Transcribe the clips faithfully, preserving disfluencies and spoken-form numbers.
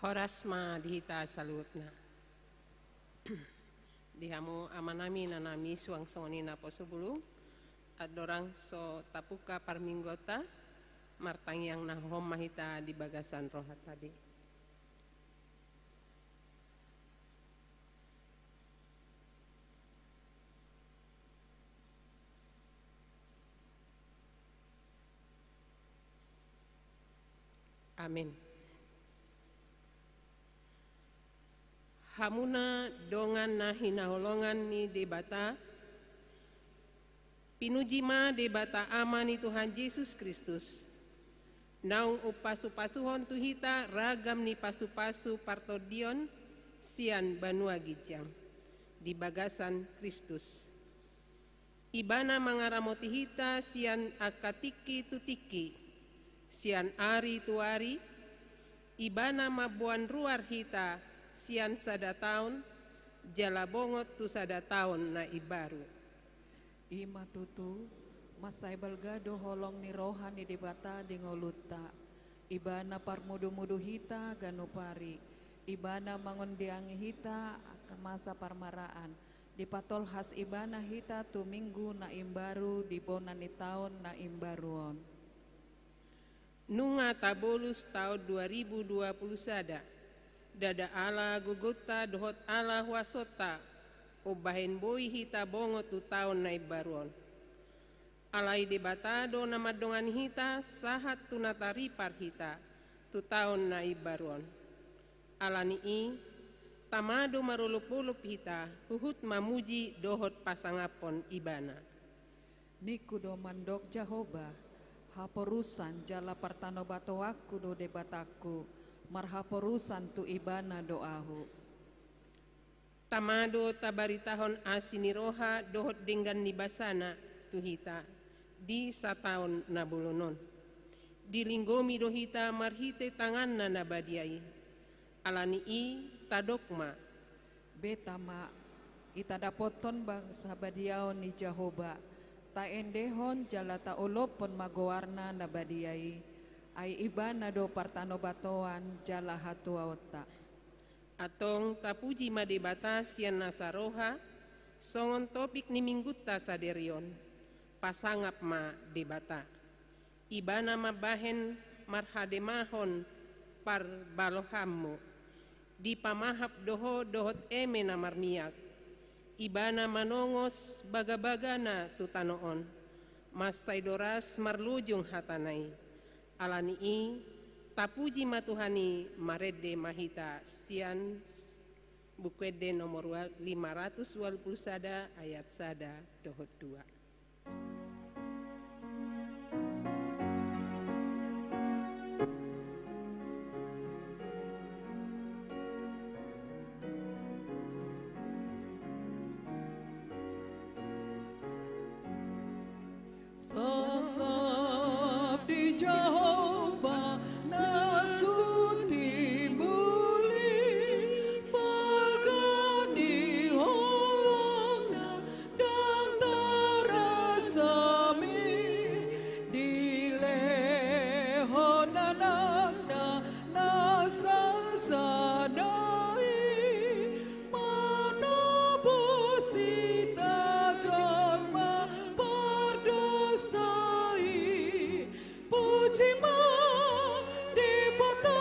Horas ma di hita saluhutna. Di hamu amanami, inanami, suang songon i naposobulung, andorang so tapungka parmingguonta, martangiang na hohom ma hita di bagasan rohanta be. Amin. Hamuna dongan na hinaholongan ni Debata, pinuji ma Debata Ama ni Tuhan Jesus Kristus, naung umpasupasuhon tu hita ragam ni pasupasu partondion sian banua ginjang, di bagasan Kristus. Ibana mangaramoti hita sian angka tingki tu tingki, sian ari tu ari. Ibana mamboan ruar hita sian sada taon jala bongot tu sada taon na imbaru. I ma tutu, mansai balga do holong ni roha ni Debata di ngolunta. Ibana parmudumudu hita ganup ari. Ibana mangondiangi hita angka masa parmaraan. Dipatolhas Ibana hita tu minggu na imbaru di bona ni taon na imbaru on. Nunga tabolus taon dua ribu dua puluh sada, ndada ala gogonta dohot ala huasonta, umbahen boi hita bongot tu taon na imbaru on. Alai Debata do na mandongani hita sahat tu na taripar hita tu taon na imbaru on. Ala ni i, tama do marolopolop hita huhut mamuji dohot pasangaphon Ibana. Ningku do mandok Jahowa, haporusan jala partanobatoanku do Debatangku, marhaporusan tu Ibana do ahu. Tama do tabaritahon asi ni roha dohot denggan ni basana tu hita di sataon na bolon on. Dilinggomi do hita marhite tanganna na badia i. Ala ni i, tadok ma. Be Tama, itadapothon ma habadiaon ni Jahowa, taendehon jala taolophon ma goarna na badia i, ai Ibana do partanobatoan jala hatuaonta. Antong tapuji ma Debata sian nasa roha, songon topik ni minggunta sadari on, pasangap ma Debata. Ibana mambahen marhademahon parbalohanmu, dipamahap do ho dohot eme na marmiak. Ibana manongos bagabagana tu tano on, mansai doras marlojong hatana i. Ala ni i, tapuji ma Tuhan i, marende ma hita sian Buku Ende nomor lima ratus walu pulu sada ayat sada dohot dua. Sangap di Jahowa na sun timbul i, balga ni holongna ndang tarasami, dilehon anakna na sasada i, manobus hita jolma pardosa i. Puji ma Debata,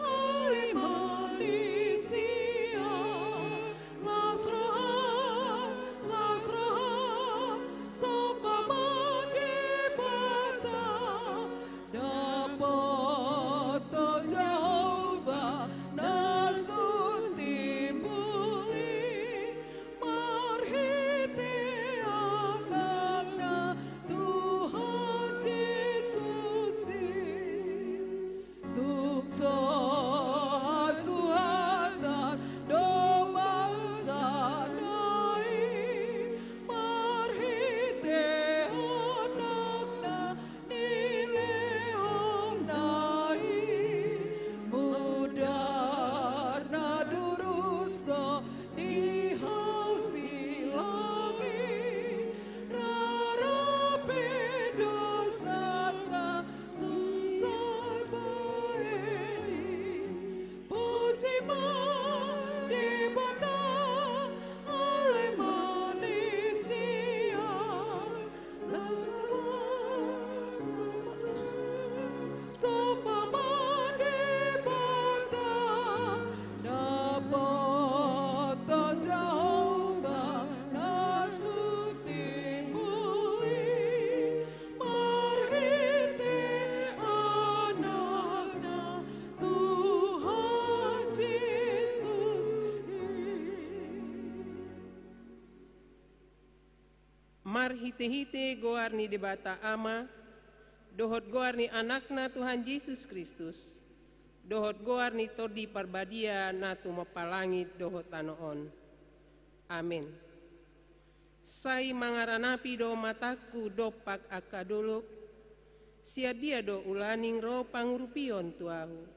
ale ma ni sian las roha, las roha, somba ma Debata, dapot Seumpama Debata, dapotan Jahowa na sutimbul i, marhite Anakna Tuhan Jesus i. Marhite-hite goar ni Debata Ama, dohot goar ni Anakna Tuhan Jesus Kristus, dohot goar ni Tondi Parbadia na tumompa langit dohot tano on. Amen. Sai mangaranapi do matangku dompak angka dolok, sian dia do ulaning ro pangurupion tu ahu.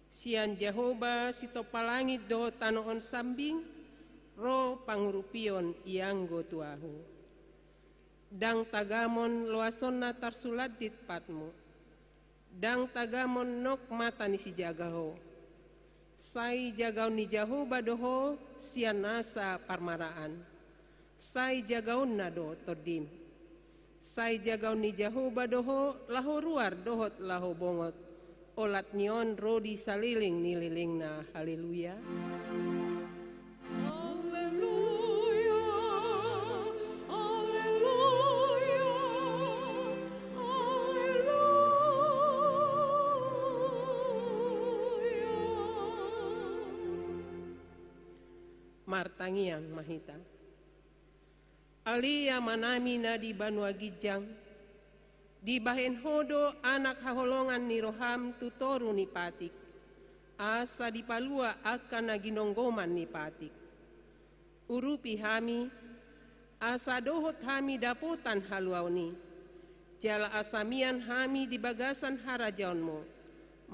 Sian Jahowa sitompa langit dohot tano on sambing, ro pangurupion ianggo tu ahu. Ndang tagamon loasonna tarsulandit patmu. Ndang tagamon nok mata ni sijaga ho. Sai jagaon ni Jahowa do ho sian nasa parmaraan. Sai jagaonna do tondim. Sai jagaon ni Jahowa do ho laho ruar dohot laho bongot, olat ni on ro di saleleng ni lelengna. Haleluya. Haleluya, haleluya, haleluya. Martangiang ma hita. Ale Amanami na di banua ginjang, dibahen Ho do anak haholongan ni roham tu toru ni patik, asa dipalua angka na ginonggoman ni patik. Urupi hami, asa dohot hami dapotan haluaon i, jala asa mian hami di bagasan harajaonmu,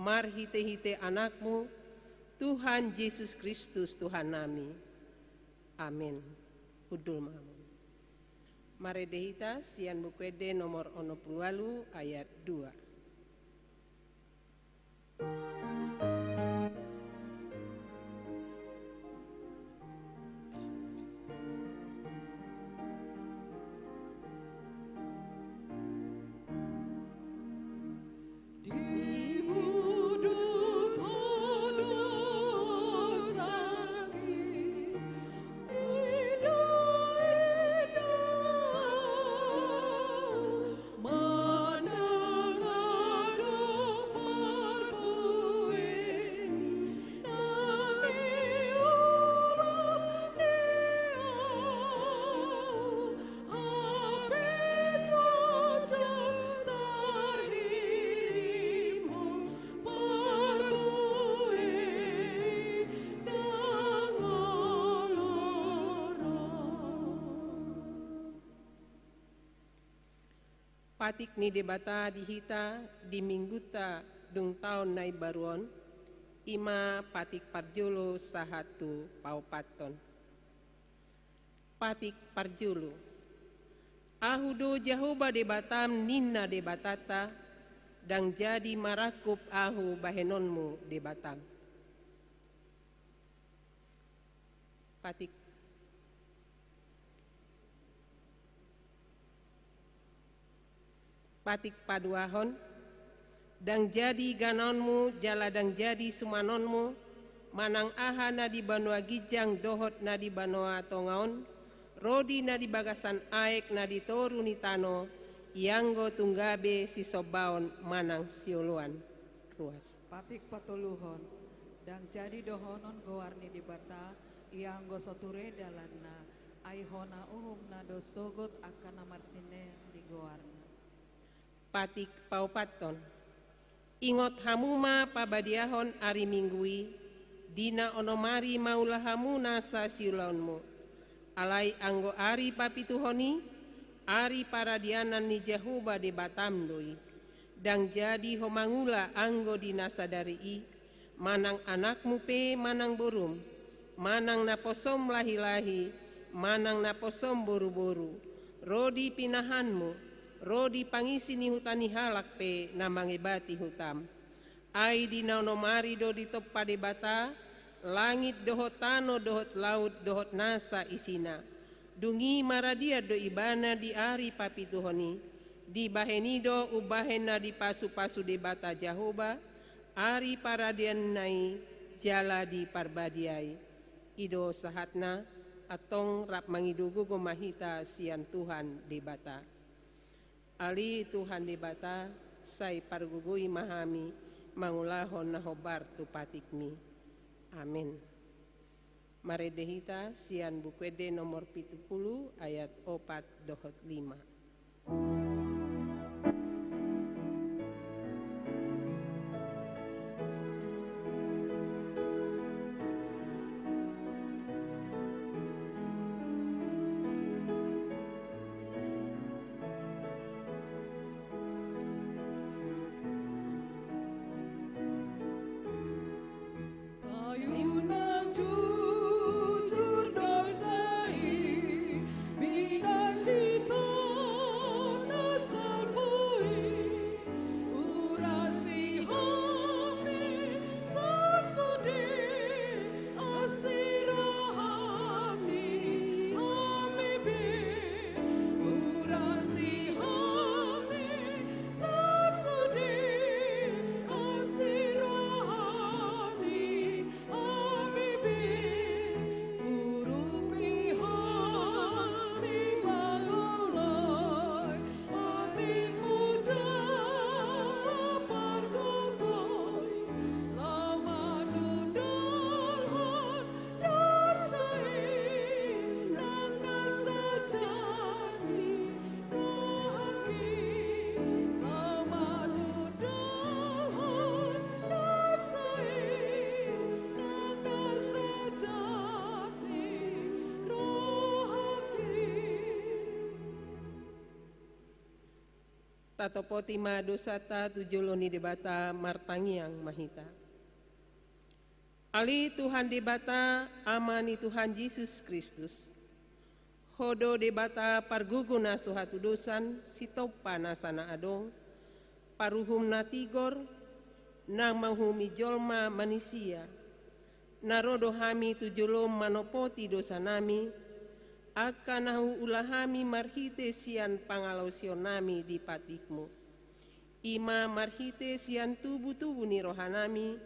marhite-hite Anakmu, Tuhan Jesus Kristus Tuhannami. Amen. Hundul ma hamu. Marende hita sian Buku Ende nomor onom pulu ualu ayat dua. Patik ni Debata di hita di minggunta dung taon na imbaru on, i ma patik parjolo sahat tu paopathon. Patik parjolo. Ahu do Jahowa Debatam, ninna Debatanta, ndang jadi marangkup ahu bahenonmu Debatam. Patik. Patik paduahon. Ndang jadi ganaonmu jala ndang jadi sumanonmu, manang aha na di banua ginjang dohot na di banua tonga on, ro di na di bagasan aek na di toru ni tano, ianggo tung gabe sisombaon manang sioloan. Ruas. Patik patoluhon. Ndang jadi dohonon goar ni Debata, ianggo so ture dalanna, ai hona uhumna do sogot angka na marsinean di goarna. Patik paopathon. Ingot hamu ma pabadiahon ari Minggu i, di na onom ari mangula hamu nasa siulaonmu. Alai anggo ari papituhon i, ari paradianan ni Jahowa Debatam do i. Ndang jadi ho mangula anggo di na sadari i, manang anakmu pe manang borum, manang naposom lahi-lahi, manang naposom boru-boru, ro di pinahanmu, ro di pangisi ni huta ni halak pe na mangebati hutam. Ai di na onom ari do ditompa Debata langit dohot tano dohot laut dohot nasa isina. Dung i maradian do Ibana di ari papituhon i, Dibahen i do umbahen na dipasupasu Debata Jahowa ari paradianna i jala diparbadiai. I do sahatna. Antong rap mangido gogo ma hita sian Tuhan Debata. Ale Tuhan Debata, sai pargogoi ma hami mangulahon na hombar tu patikmi. Amen. Marende hita sian Buku Ende nomor pitu pulu ayat opat dohot lima. Sai unang jujur dosa i, minang di tona salpu i, urasi hami sasude asi rohami, hami be, urasi hami sasude asi rohami, hami be, urupi hami mangalai atikmu jala pargogoi, laho manundalhon dosa i nang na sajat ni rohangki, laho manundalhon dosa i nang na sajat ni rohangki. Tatopoti ma dosanta tu jolo ni Debata, martangiang ma hita. Ale Tuhan Debata, Ama ni Tuhan Jesus Kristus, Ho do Debata pargogo na so hatudosan, sitompa nasa na adong, paruhum na tigor, na manguhumi jolma manisia. Na ro do hami tu jolom manopoti dosanami, angka na huula hami marhite sian pangalaosionnami di patikmu. I ma marhite sian tubutubu ni rohanami,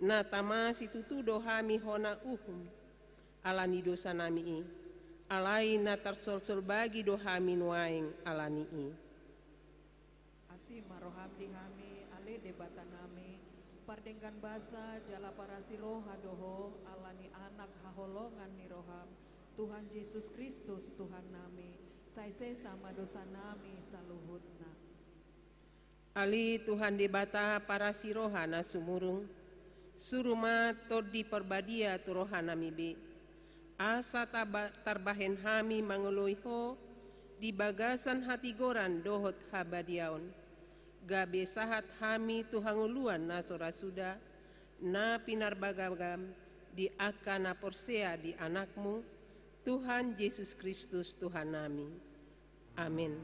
na tama situtu do hami hona uhum ala ni dosanami i, alai na tarsolsol bagi do hami nuaeng ala ni i. Asi ma roham di hami, ale Debatanami, pardenggan basa jala parasi roha do Ho, ala ni Anak haholongan ni roham, Tuhan Jesus Kristus Tuhannami, sai sesa ma dosanami saluhutna. Ale Tuhan Debata parasi roha na sumurung, suru ma Tondi Parbadia tu rohanami be, asa taba-, tarbahen hami mangoloi Ho di bagasan hatigoran dohot habadiaon, gabe sahat hami tu hangoluan na so ra suda, na pinarbagabagam di angka na porsea di Anakmu, Tuhan Jesus Kristus Tuhannami. Amen.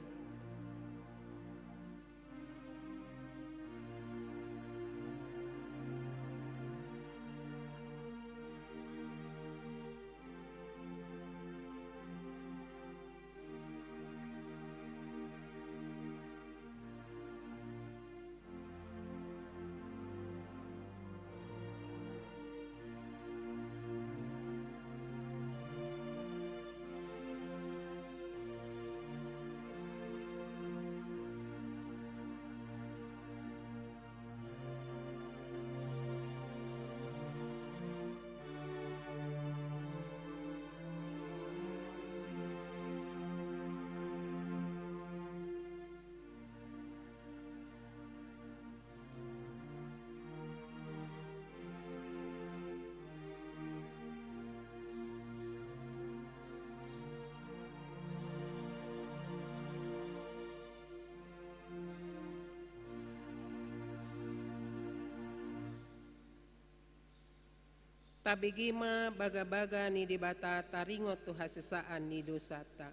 Tabege ma bagabaga ni Debata taringot tu hasesaan ni dosanta.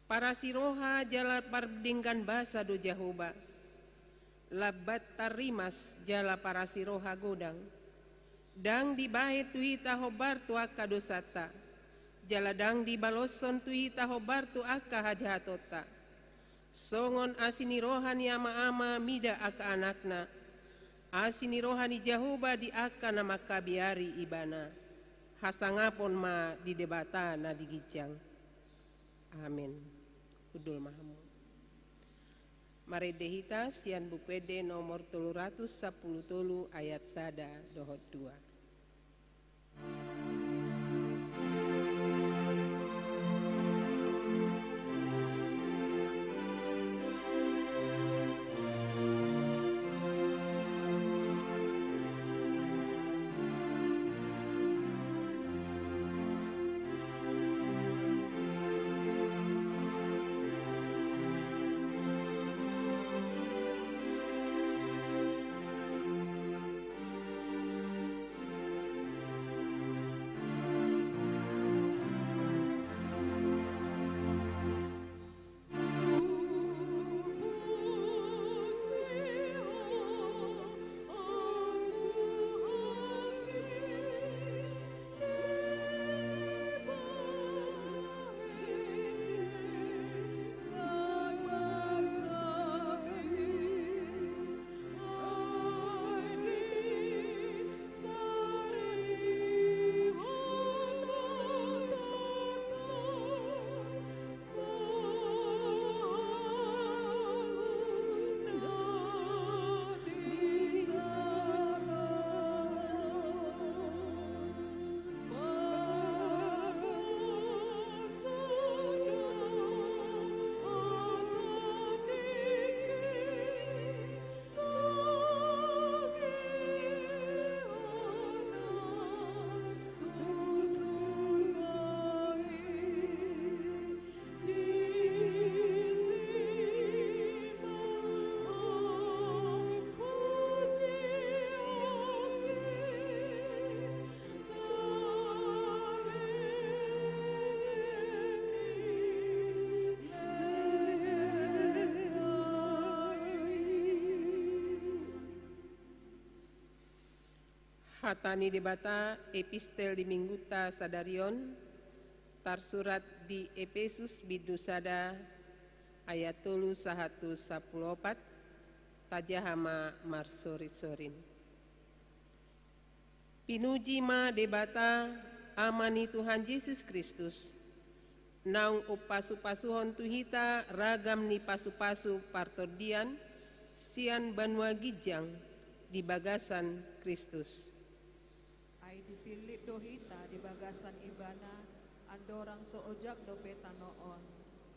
Parasi roha jala pardenggan basa do Jahowa, lambat tarrimas jala parasi roha godang. Ndang dibahen tu hita hombar tu angka dosanta, jala ndang dibaloshon tu hita hombar tu angka hajahatonta. Songon asi ni roha ni ama-ama mida angka anakna, asi ni roha ni Jahowa di angka na mangkabiari ibana, hasangapon ma di Debata na di ginjang. Amen. Hundul ma hamu. Marende hita sian Buku Ende nomor tolu ratus sampulu tolu ayat sada dohot dua. Hata ni Debata, epistel di minggunta sadari on, tarsurat di Epesus bindu sada ayat tolu sahat tu sampulu opat. Tajaha ma marsorisorin. Pinuji ma Debata, Ama ni Tuhan Jesus Kristus, naung umpasupasuhon tu hita ragam ni pasupasu partondian sian banua ginjang di bagasan Kristus. Ai dipillit do hita di bagasan Ibana, andorang so ojak dope tano on,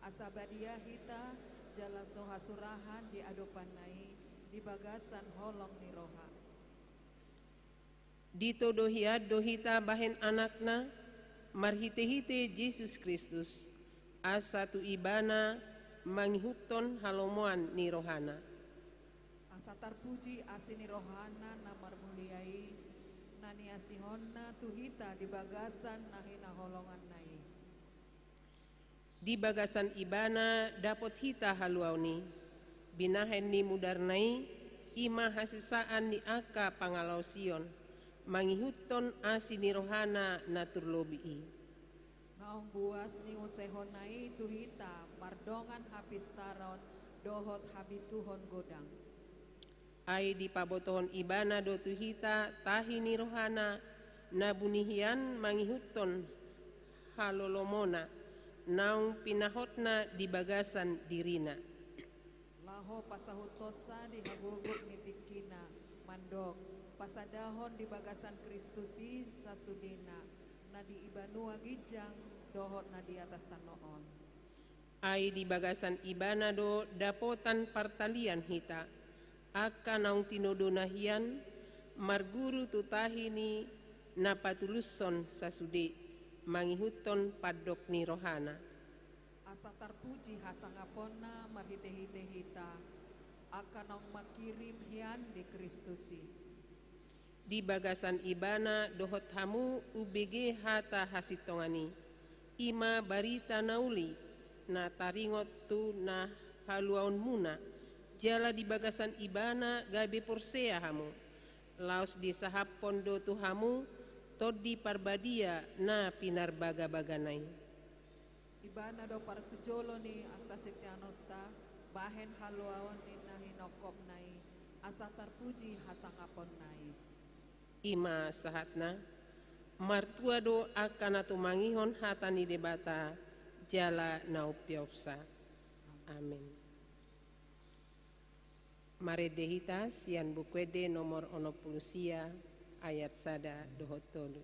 asa badia hita jala so hasurahan di adopanna i di bagasan holong ni roha. Ditodo hian do hita bahen anakna, marhitehite Jesus Kristus, asa tu Ibana mangihuthon halomoan ni rohana. Asa tarpuji asi ni rohana na marmulia i, na niasihonna tu hita di bagasan na hinaholonganna i. Di bagasan Ibana dapot hita haluaon i, binahen ni mudarna i, i ma hasesaan ni angka pangalaosion, mangihuthon asi ni rohana na turlobi i. Naung buas niusehonna i tu hita mardongan hapistaron dohot habisuhon godang. Ai dipabotohon Ibana do tu hita tahi ni rohana, na buni hian mangihuthon halolomona, naung pinahotna di bagasan dirina. Laho pasahuthonsa di hagogot ni tingkina, mandok, pasadahon di bagasan Kristus i sasudena, na di banua ginjang dohot na di atas tano on. Ai di bagasan Ibana do dapotan partalian hita, angka naung tinodona hian, marguru tu tahi ni na patulushon sasude, mangihuthon pandok ni rohana. Asa tarpuji hasangaponna marhitehite hita, angka naung mangkirim hian di Kristus i. Di bagasan Ibana dohot hamu umbege hata hasintongan i, i ma barita na uli, na taringot tu na haluaonmuna, jala di bagasan Ibana gabe porsea hamu, laos disahaphon do tu hamu Tondi Parbadia na pinarbagabagana i. Ibana do parjolo ni angka siteanonta, Bahen haluaon ni na hinongkopna i, asa tarpuji hasangaponna i. I ma sahatna, martua do angka na tumangihon hata ni Debata, jala na umpeopsa. Amin. Marende hita sian Buku Ende nomor onom pulu sia, ayat sada dohot tolu.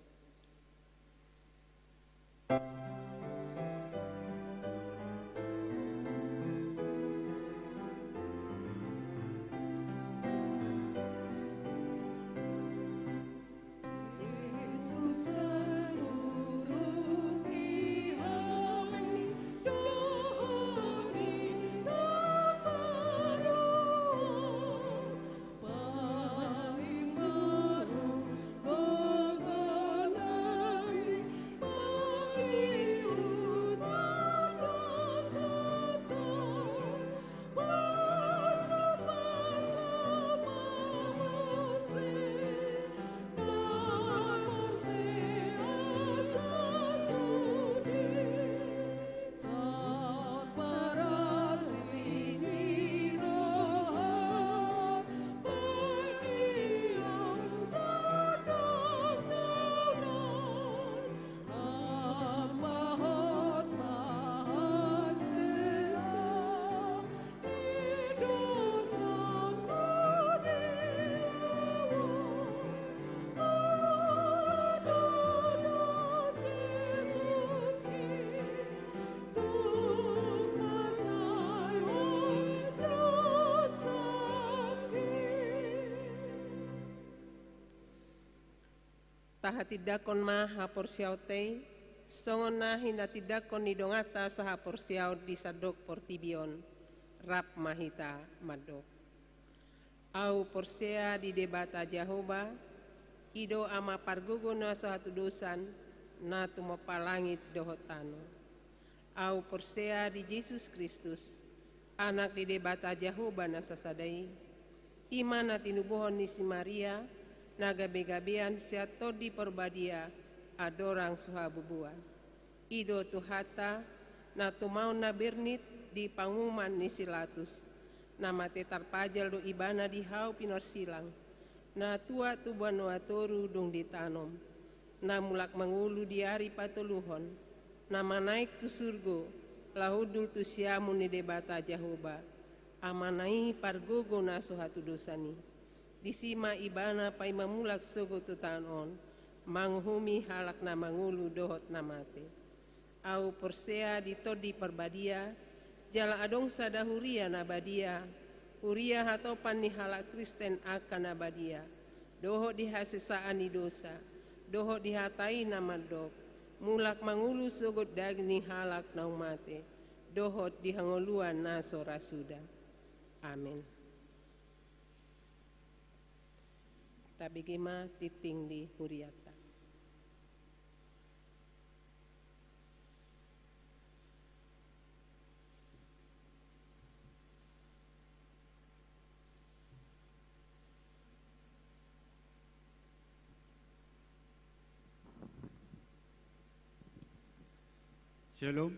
Tahatindangkon ma haporseaonta i, songon na hinatindangkon ni donganta sahaporseaon di sandok portibi on, rap ma hita mandok. Ahu porsea di Debata Jahowa, i do Ama pargogo na so hatudosan, na tumompa langit dohot tano. Ahu porsea di Jesus Kristus, Anak ni Debata Jahowa na sasada i, i ma na tinubuhon ni si Maria, na gabegabean sian Tondi Parbadia, andorang so habubuan. I do Tuhanta, na tumaon na bernit di panguhuman ni si Latus, na mate tarpajal do Ibana di hau pinorsilang, na tuat tu banua toru dung ditanom, na mulak mangolu di ari patoluhon, na manaek tu surgo, laho hundul tu siamun ni Debata Jahowa, Amana i pargogo na so hatudosan i. Disi ma Ibana paima mulak sogot tu taon on, manguhumi halak na mangolu dohot na mate. Ahu porsea di Tondi Parbadia, jala adong sada huria na badia, huria hatopan ni halak Kristen angka na badia, dohot di hasesaan ni dosa, dohot di hata i na mandok, mulak mangolu sogot daging ni halak naung mate, dohot di hangoluan na so ra suda. Amen. Tabege ma tingting ni hurianta. Syalom.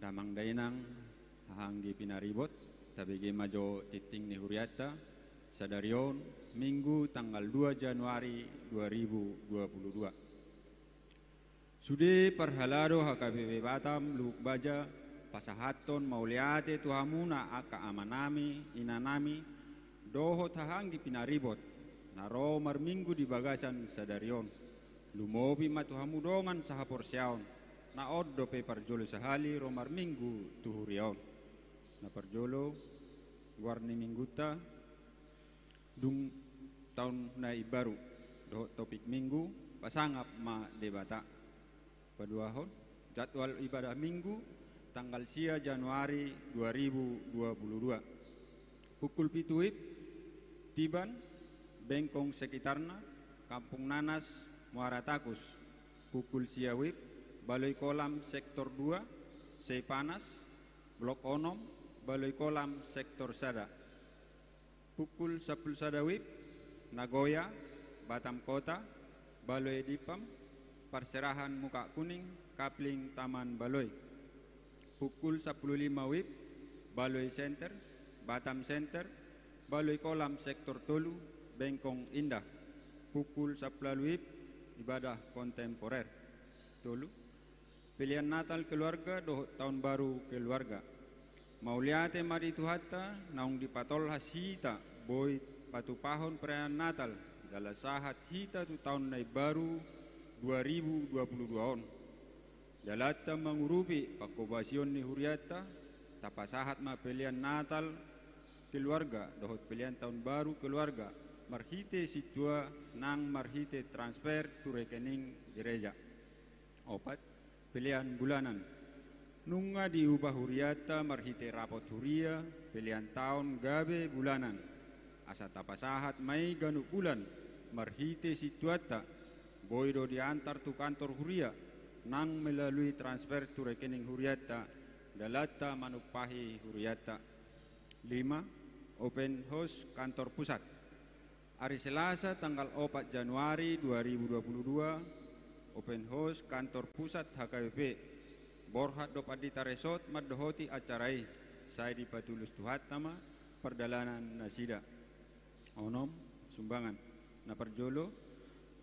Damang dainang, haha anggi pinaribot, tabege ma jo tingting ni hurianta, sadari on, Minggu tanggal dua Januari dua ribu dua puluh dua. Sude parhalado H K B P Batam Lubuk Baja, pasahathon mauliate tu hamuna angka amanami, inanami, dohot haha anggi pinaribot, na ro marminggu di bagasan sadari on. Lumobi ma tu hamu dongan sahaporseaon, na on dope parjolo sahali ro marminggu tu huria on. Na parjolo, goar ni minggunta, dung taon na imbaru, dohot topik minggu, pasangap ma Debata. Paduahon, jadwal ibadah Minggu, tanggal sia Januari dua ribu dua puluh dua. Pukul pitu WIB, Tiban, Bengkong sekitarna, Kampung Nanas, Muara Takus. Pukul sia WIB, Baloi Kolam sektor dua, Seipanas, Blok onom, Baloi Kolam sektor sada. Pukul sampulu sada WIB, Nagoya, Batam Kota, Baloi Dippam, parserahan muka kuning, Kapling Taman Baloi. Pukul sampulu lima WIB, Baloi Center, Batam Center, Baloi Kolam Sektor tolu, Bengkong Indah. Pukul sampulu ualu WIB, ibadah kontemporer. Tolu, pelean Natal keluarga dohot taon baru keluarga. Mauliate ma di Tuhanta, naung dipatolhas hita boi patupahon perayaan Natal, jala sahat hita tu taon na imbaru dua ribu dua puluh dua on. Dalanta mangurupi pangkobasion ni hurianta, tapasahat ma pelean Natal keluarga dohot pelean taon baru keluarga marhite sintua nang marhite transfer tu rekening gereja. Opat, pelean bulanan. Nunga diuba hurianta marhite rapot huria, pelean taon gabe bulanan. Asa tapasahat ma i ganup bulan marhite sintuanta, boi do diantar tu kantor huria nang melalui transfer tu rekening hurianta, dalanta manumpahi hurianta. Lima, open house kantor pusat. Ari Selasa tanggal opat Januari dua ribu dua puluh dua, open house kantor pusat H K B P. Borhat dohot Pandita Resort mandohoti acara i, sai dipatulus Tuhanta ma pardalanan nasida. Onom, sumbangan. Na parjolo,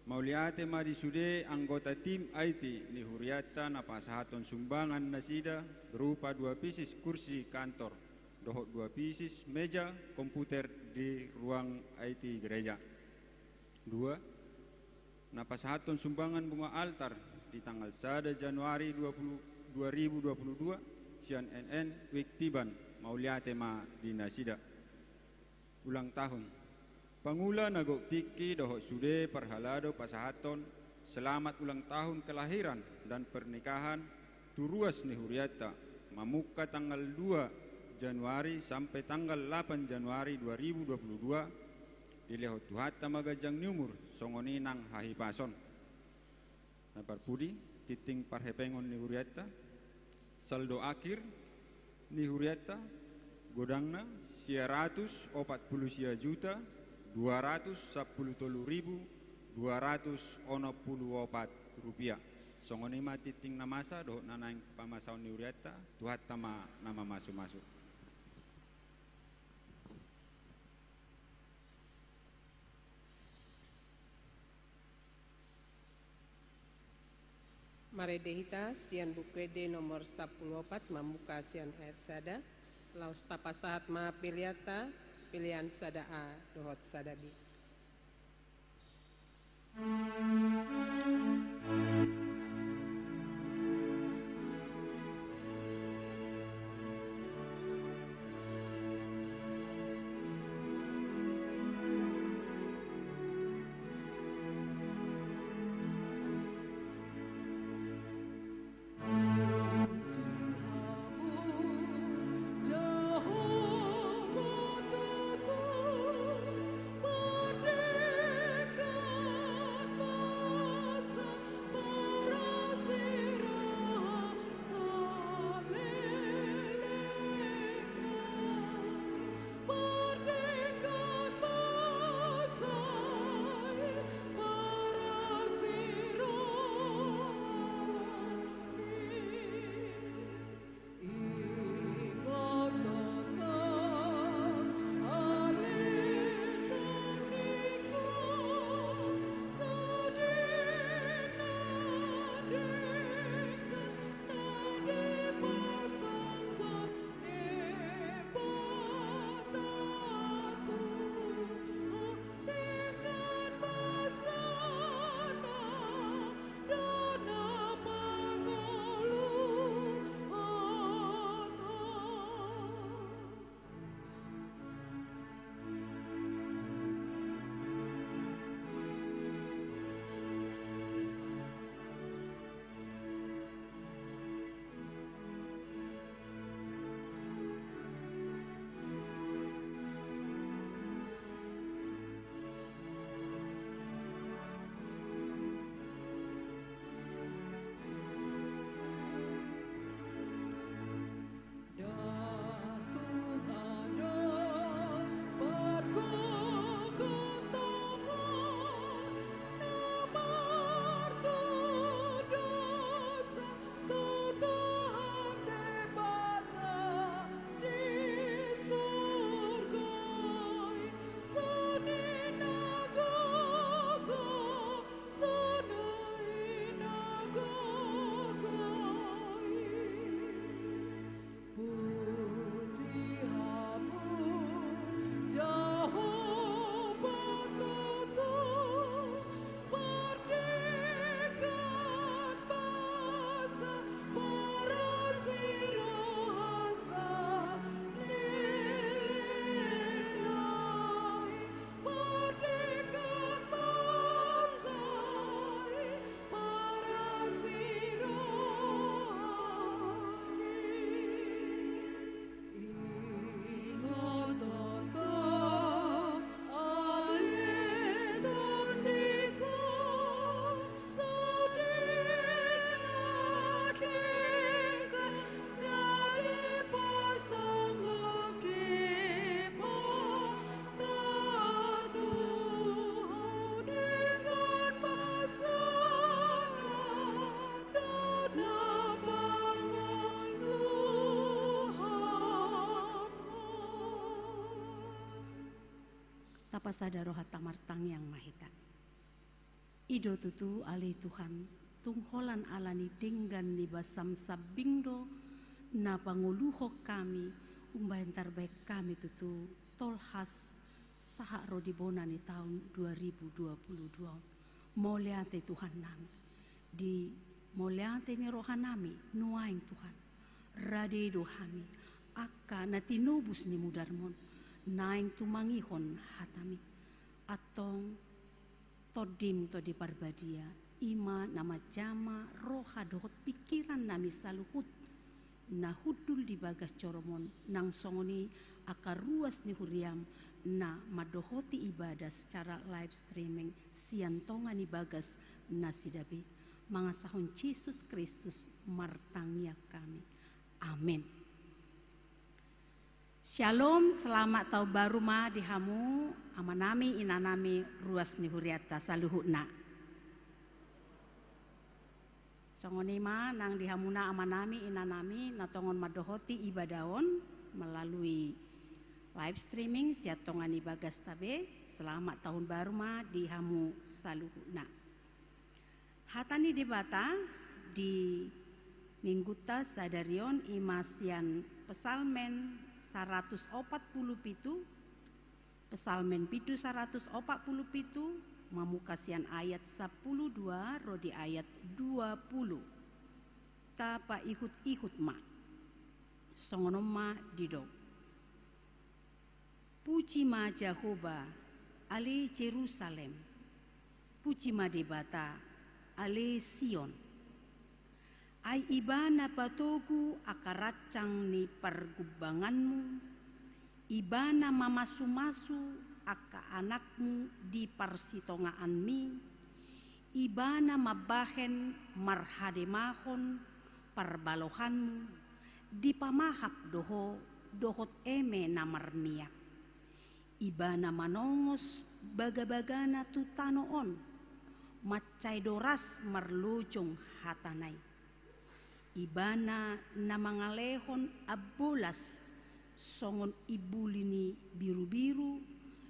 mauliate ma di sude anggota tim I T ni hurianta na pasahathon sumbangan nasida berupa dua pisis kursi kantor dohot dua pisis meja komputer di ruang I T gereja. Dua, na pasahathon sumbangan bunga altar di tanggal sada Januari dua puluh, dua ribu dua puluh dua, sian N N Wik Tiban, mauliate ma di nasida. Ulang tahun. Pangula na gok tingki dohot sude parhalado pasahathon selamat ulang tahun kelahiran dan pernikahan tu ruas ni hurianta, mamungka tanggal dua Januari sampe tanggal lapan Januari dua ribu dua puluh dua, dilehon Tuhanta ma ganjang ni umur, songon i nang hahipason. Na parpudi, tingting parhepengon ni hurianta, saldo akhir ni hurianta, godangna sia ratus opat pulu sia juta dua ratus sampulu tolu ribu dua ratus onom pulu opat rupiah. Songon i ma tingting na masa dohot na naeng pamasaon ni hurianta, Tuhanta ma na mamasumasu. Marende hita sian Buku Ende nomor sampulu opat, mamungka sian ayat sada, laos tapasahat ma peleanta, pelean sada A dohot sada B. Pasada rohanta martangiang ma hita. I do tutu ale Tuhan, tung holan ala ni denggan ni basam sambing do na pangoluhon hami, umbahen tarbahen hami tutu tolhas sahat ro di bona ni taon dua ribu dua puluh dua. Mauliate Tuhan nami. Di mauliate ni roha nami nuaeng Tuhan, rade do hami angka na tinobus ni mudarmon naeng tumangihon hatami. Antong Tondim Tondi Parbadia, i ma na manjama roha dohot pingkiran nami saluhut na hundul di bagas joromon, nang songon i angka ruas ni huriam na mandohoti ibadah secara live streaming sian tonga ni bagas nasida be. Mangasahon Jesus Kristus martangiang hami. Amen. Shalom, selamat tahun baru ma di hamu, amanami, inanami, ruas ni hurianta saluhutna. Songon i ma nang di hamuna amanami, inanami, na tongon mandohoti ibadah on melalui live streaming sian tonga ni bagasta be, selamat tahun baru ma di hamu saluhutna. Hata ni Debata di minggunta sadari on i ma sian Psalmen saratus opat pulu pitu, Psalmen pitu saratus opat pulu pitu, mamungka sian ayat sampulu dua ro di ayat dua pulu. Tapaihut-ihut ma. Songon on ma didok. Puji ma Jahowa, ale Jerusalem. Puji ma Debata, ale Sion. Ai Ibana patogu angka rancang ni pargumbanganmu, Ibana mamasu-masu angka anakmu di parsitongaanmi, Ibana mambahen marhademahon parbalohanmu, dipamahap do ho dohot eme na marmiak. Ibana manongos bagabagana tu tano on, mansai doras marlojong hatana i. Ibana na mangalehon ambolas songon imbuli ni birubiru,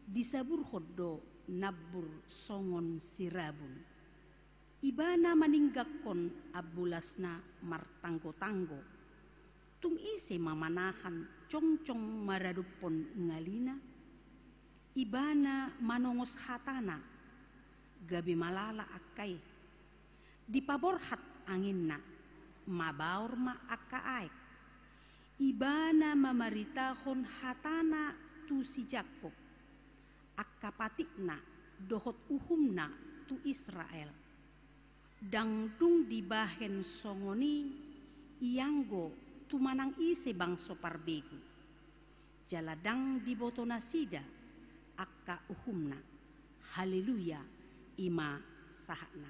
disaburhon do nambur songon sirabun. Ibana maninggangkon ambolasna martanggotanggo. Tung ise ma manahan jongjong maradophon ngalina? Ibana manongos hatana, gabe malala angka i. Dipaborhat anginna, mabaor ma angka aek. Ibana mamaritahon hatana tu si Jakkob, angka patikna dohot uhumna tu Israel. Ndang dung dibahen songon i ianggo tu manang ise bangso parbegu. Jala ndang diboto nasida angka uhumna. Haleluya, i ma sahatna.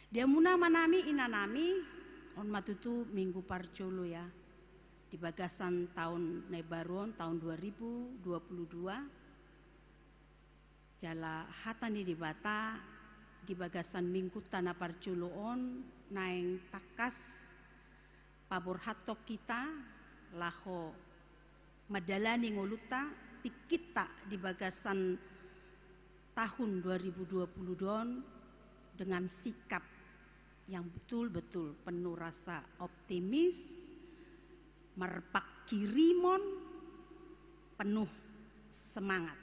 Di hamuna amanami, inanami, on ma tutu minggu parjolo ya, di bagasan taon na imbaru on, taon dua ribu dua puluh dua. Jala hata ni Debata di bagasan minggunta na parjolo on naeng tangkas paborhathon hita laho mandalani ngolunta, tingkinta di bagasan tahun dua ribu dua puluh dua on dengan sikap yang betul-betul penuh rasa optimis, marpangkirimon, penuh semangat.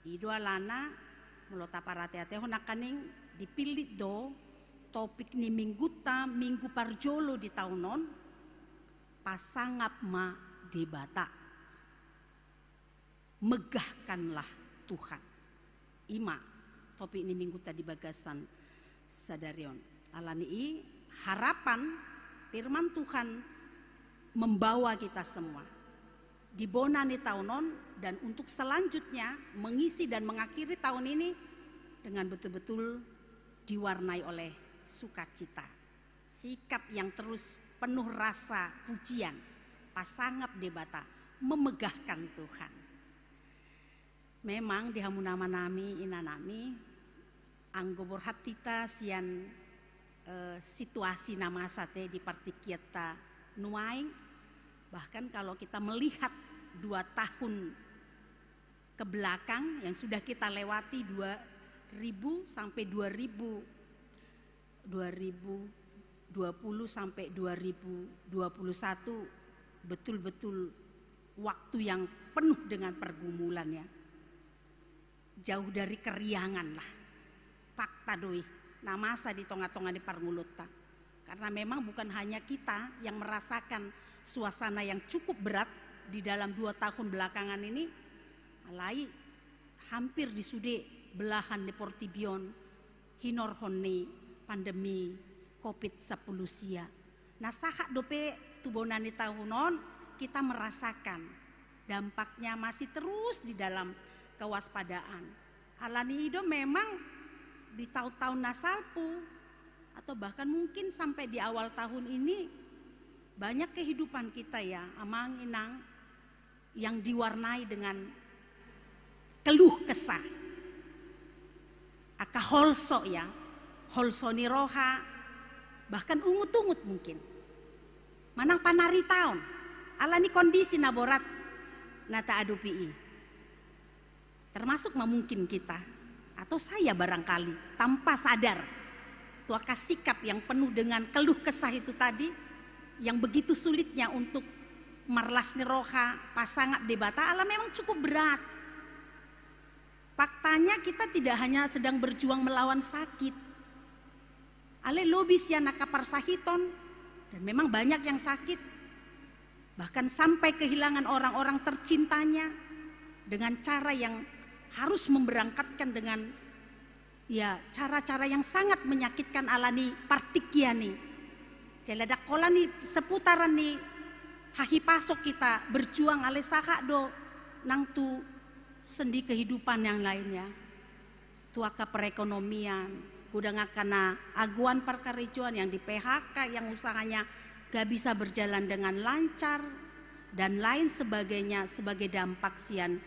I do alana molo taparateatehon nangkaning dipillit do topik ni minggunta minggu parjolo di taon on, pasangap ma Debata. Megahkanlah Tuhan. I ma topik ni minggunta di bagasan sadari on. Alani i harapan firman Tuhan membawa kita semua di bona ni taon on dan untuk selanjutnya mengisi dan mengakhiri tahun ini dengan betul-betul diwarnai oleh sukacita. Sikap yang terus penuh rasa pujian, pasangap Debata, memegahkan Tuhan. Memang di hamuna amanami, inanami, anggo borhat hita sian, eh, situasi na masa te di partingkianta nuaeng, bahkan kalau kita melihat dua tahun ke belakang yang sudah kita lewati dua ribu sampai dua ribu, dua ribu dua puluh sampai dua ribu dua puluh satu, betul-betul waktu yang penuh dengan pergumulan, ya. Jauh dari keriangan lah. Fakta do i, na masa di tonga-tonga ni parngoluonta. Karena memang bukan hanya kita yang merasakan suasana yang cukup berat di dalam dua tahun belakangan ini, alai hampir di sude belahan ni portibi on hinorhon ni pandemi covid sampulu sia. Na sahat dope tu bona ni tahun on, kita merasakan dampaknya masih terus di dalam kewaspadaan. Alani i do memang di tahun-tahun na salpu, atau bahkan mungkin sampai di awal tahun ini, banyak kehidupan kita, ya, amang inang, yang diwarnai dengan keluh kesah. Angka holso, ya, holso ni roha, bahkan ungut-ungut mungkin. Manang panaritaon, alani kondisi na borat na taadopi i. Termasuk ma mungkin kita, atau saya barangkali, tanpa sadar, tu angka sikap yang penuh dengan keluh kesah itu tadi, yang begitu sulitnya untuk marlas ni roha, pasangap Debata, ala memang cukup berat. Faktanya, kita tidak hanya sedang berjuang melawan sakit. Alai lobi sian angka parsahiton, dan memang banyak yang sakit, bahkan sampai kehilangan orang-orang tercintanya dengan cara yang harus memberangkatkan dengan, ya, cara-cara yang sangat menyakitkan alani partingkian i. Jala ndang holan i seputaran ni hahipason kita berjuang, alai sahat do nang tu sendi kehidupan yang lainnya. Tu angka perekonomian, godang angka na agoan parkarejoan, yang di P H K, yang usahanya gak bisa berjalan dengan lancar, dan lain sebagainya sebagai dampak sian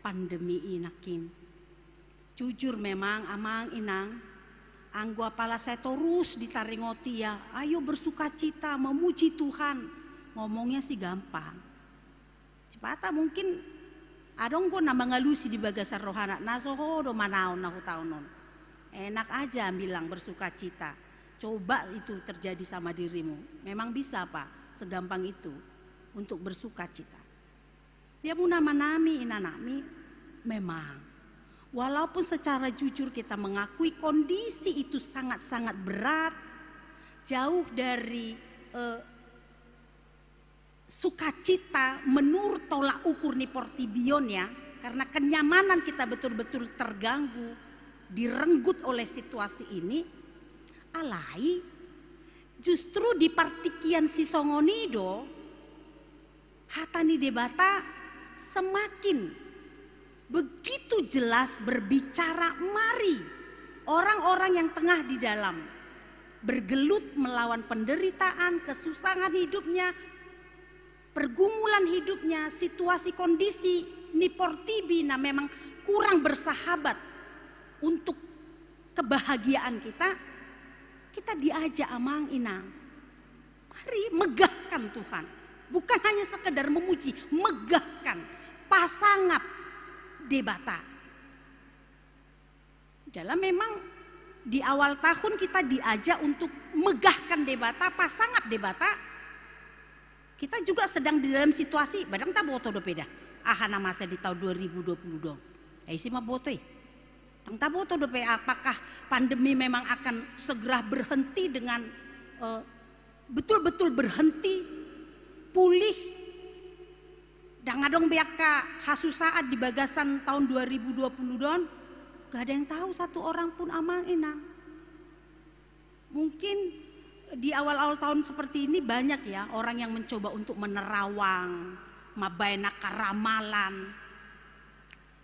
pandemi i nangkin. Jujur memang, amang inang, anggo apala sai torus ditaringoti, ya, ayo bersukacita, memuji Tuhan, ngomongnya sih gampang. Sipata mungkin adong do na mangalusi di bagasan rohana, na so ho do manaon na hutaon on. Enak aja bilang bersukacita. Coba itu terjadi sama dirimu. Memang bisa apa segampang itu untuk bersukacita? Di hamuna amanami, inanami, memang, walaupun secara jujur kita mengakui kondisi itu sangat-sangat berat, jauh dari, eh, sukacita menurut tolak ukur ni portibi on, ya, karena kenyamanan kita betul-betul terganggu, direnggut oleh situasi ini, alai justru di partingkian sisongon i do hata ni Debata semakin begitu jelas berbicara, mari orang-orang yang tengah di dalam bergelut melawan penderitaan, kesusahan hidupnya, pergumulan hidupnya, situasi kondisi ni portibi na memang kurang bersahabat untuk kebahagiaan kita, kita diajak, amang inang. Mari megahkan Tuhan. Bukan hanya sekedar memuji, megahkan, pasangap Debata. Jala memang di awal tahun kita diajak untuk megahkan Debata, pasangap Debata. Kita juga sedang di dalam situasi, ba ndang taboto dope da aha na masa di tahun dua ribu dua puluh dua on. Eh, ise mamboto i? Ndang taboto dope apakah pandemi memang akan segera berhenti dengan, eh, betul-betul berhenti, pulih. Ndang adong be angka hasusaan di bagasan tahun dua ribu dua puluh dua on. Gak ada yang tahu satu orang pun, amang inang. Mungkin di awal-awal tahun seperti ini banyak, ya, orang yang mencoba untuk menerawang, mambaen angka ramalan,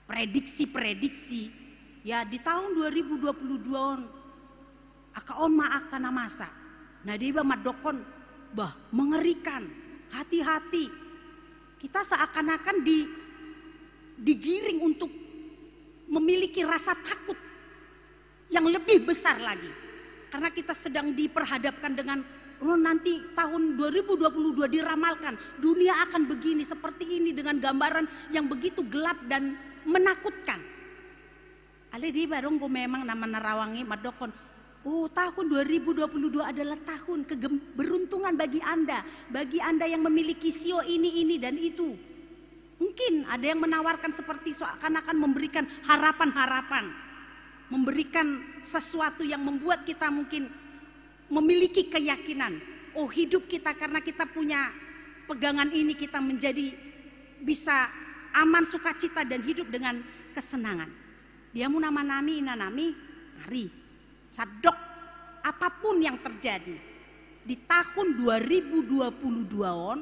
prediksi-prediksi. Ya, di tahun dua ribu dua puluh dua on, angka on ma angka na masa. Na dibaen mandokkon, bah, mengerikan, hati-hati. Kita seakan-akan di, digiring untuk memiliki rasa takut yang lebih besar lagi. Karena kita sedang diperhadapkan dengan, oh, nanti tahun dua ribu dua puluh dua diramalkan, dunia akan begini, seperti ini, dengan gambaran yang begitu gelap dan menakutkan. Alai deba adong do memang na manarawang i mandokkon, oh, tahun dua ribu dua puluh dua adalah tahun keberuntungan bagi Anda, bagi Anda yang memiliki sio ini, ini, dan itu. Mungkin ada yang menawarkan seperti seakan-akan memberikan harapan-harapan, memberikan sesuatu yang membuat kita mungkin memiliki keyakinan, oh, hidup kita karena kita punya pegangan ini, kita menjadi bisa aman, sukacita, dan hidup dengan kesenangan. Di hamu amanami, inanami, mari, sandok apapun yang terjadi di tahun dua ribu dua puluh dua on,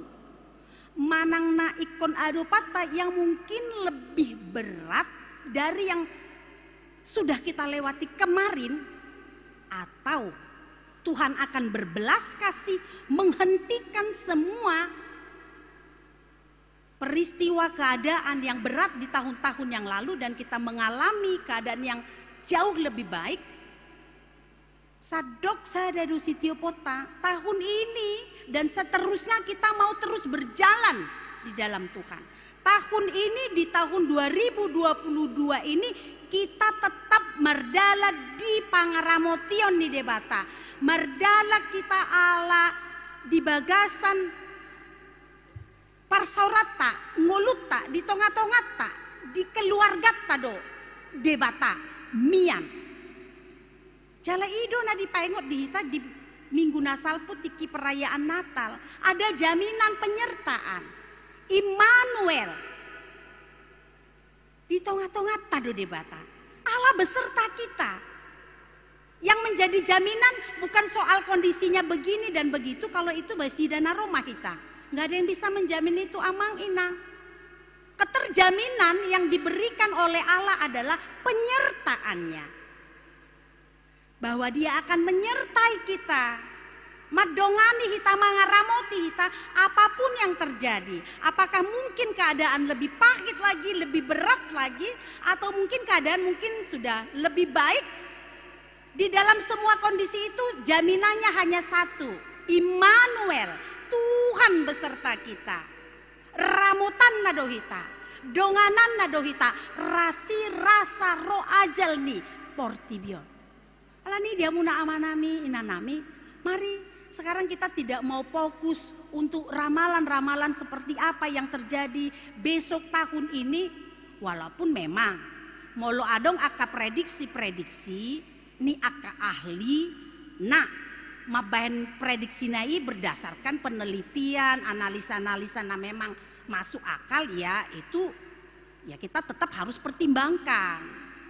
manang na ingkon adopanta yang mungkin lebih berat dari yang sudah kita lewati kemarin, atau Tuhan akan berbelas kasih, menghentikan semua peristiwa, keadaan yang berat di tahun-tahun yang lalu dan kita mengalami keadaan yang jauh lebih baik. Sandok sada do sitioponta, tahun ini dan seterusnya kita mau terus berjalan di dalam Tuhan. Tahun ini, di tahun dua ribu dua puluh dua ini, kita tetap mardalan di pangaramotion ni Debata. Mardalan hita ala di bagasan parsaoranta, ngolunta, di tonga-tonganta, di keluarganta do Debata mian. Jala i do na dipaingot di hita di minggu na salpu tingki perayaan Natal, ada jaminan penyertaan. Immanuel. Di tonga-tonganta do Debata. Allah beserta kita. Yang menjadi jaminan bukan soal kondisinya begini dan begitu, kalau itu basida na ro ma hita. Nggak ada yang bisa menjamin itu, amang inang. Keterjaminan yang diberikan oleh Allah adalah penyertaannya. Bahwa Dia akan menyertai kita, mandongani hita, mangaramoti hita, apapun yang terjadi. Apakah mungkin keadaan lebih pahit lagi, lebih berat lagi, atau mungkin keadaan mungkin sudah lebih baik? Di dalam semua kondisi itu, jaminannya hanya satu, Immanuel, Tuhan beserta kita. Ramotanna do hita, dongananna do hita, rasirasa ro ajal ni portibi on. Alani i di hamu amanami, inanami, mari sekarang kita tidak mau fokus untuk ramalan-ramalan seperti apa yang terjadi besok, tahun ini, walaupun memang molo adong angka prediksi-prediksi ni angka ahli na mambahen prediksina i berdasarkan penelitian, analisa-analisa na memang masuk akal, ya itu, ya kita tetap harus pertimbangkan.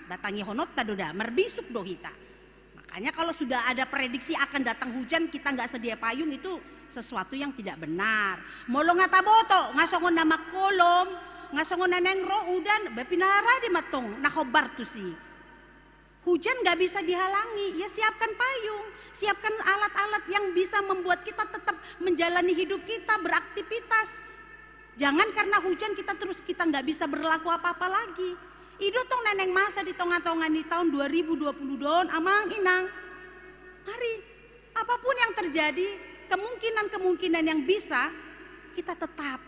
Datangihononta do da, marbisuk do hita. Makanya kalau sudah ada prediksi akan datang hujan, kita nggak sedia payung, itu sesuatu yang tidak benar. Molo nga taboto, nga songon na mangkolom, nga songon na naeng ro udan, ba pinarade ma tong na hombar tusi. Hujan nggak bisa dihalangi, ya siapkan payung, siapkan alat-alat yang bisa membuat kita tetap menjalani hidup kita, beraktivitas. Jangan karena hujan kita terus, kita nggak bisa berlaku apa-apa lagi. I do tong na naeng masa di tonga-tonga ni tahun dua ribu dua puluh dua on, amang inang. Mari, apapun yang terjadi, kemungkinan-kemungkinan yang bisa, kita tetap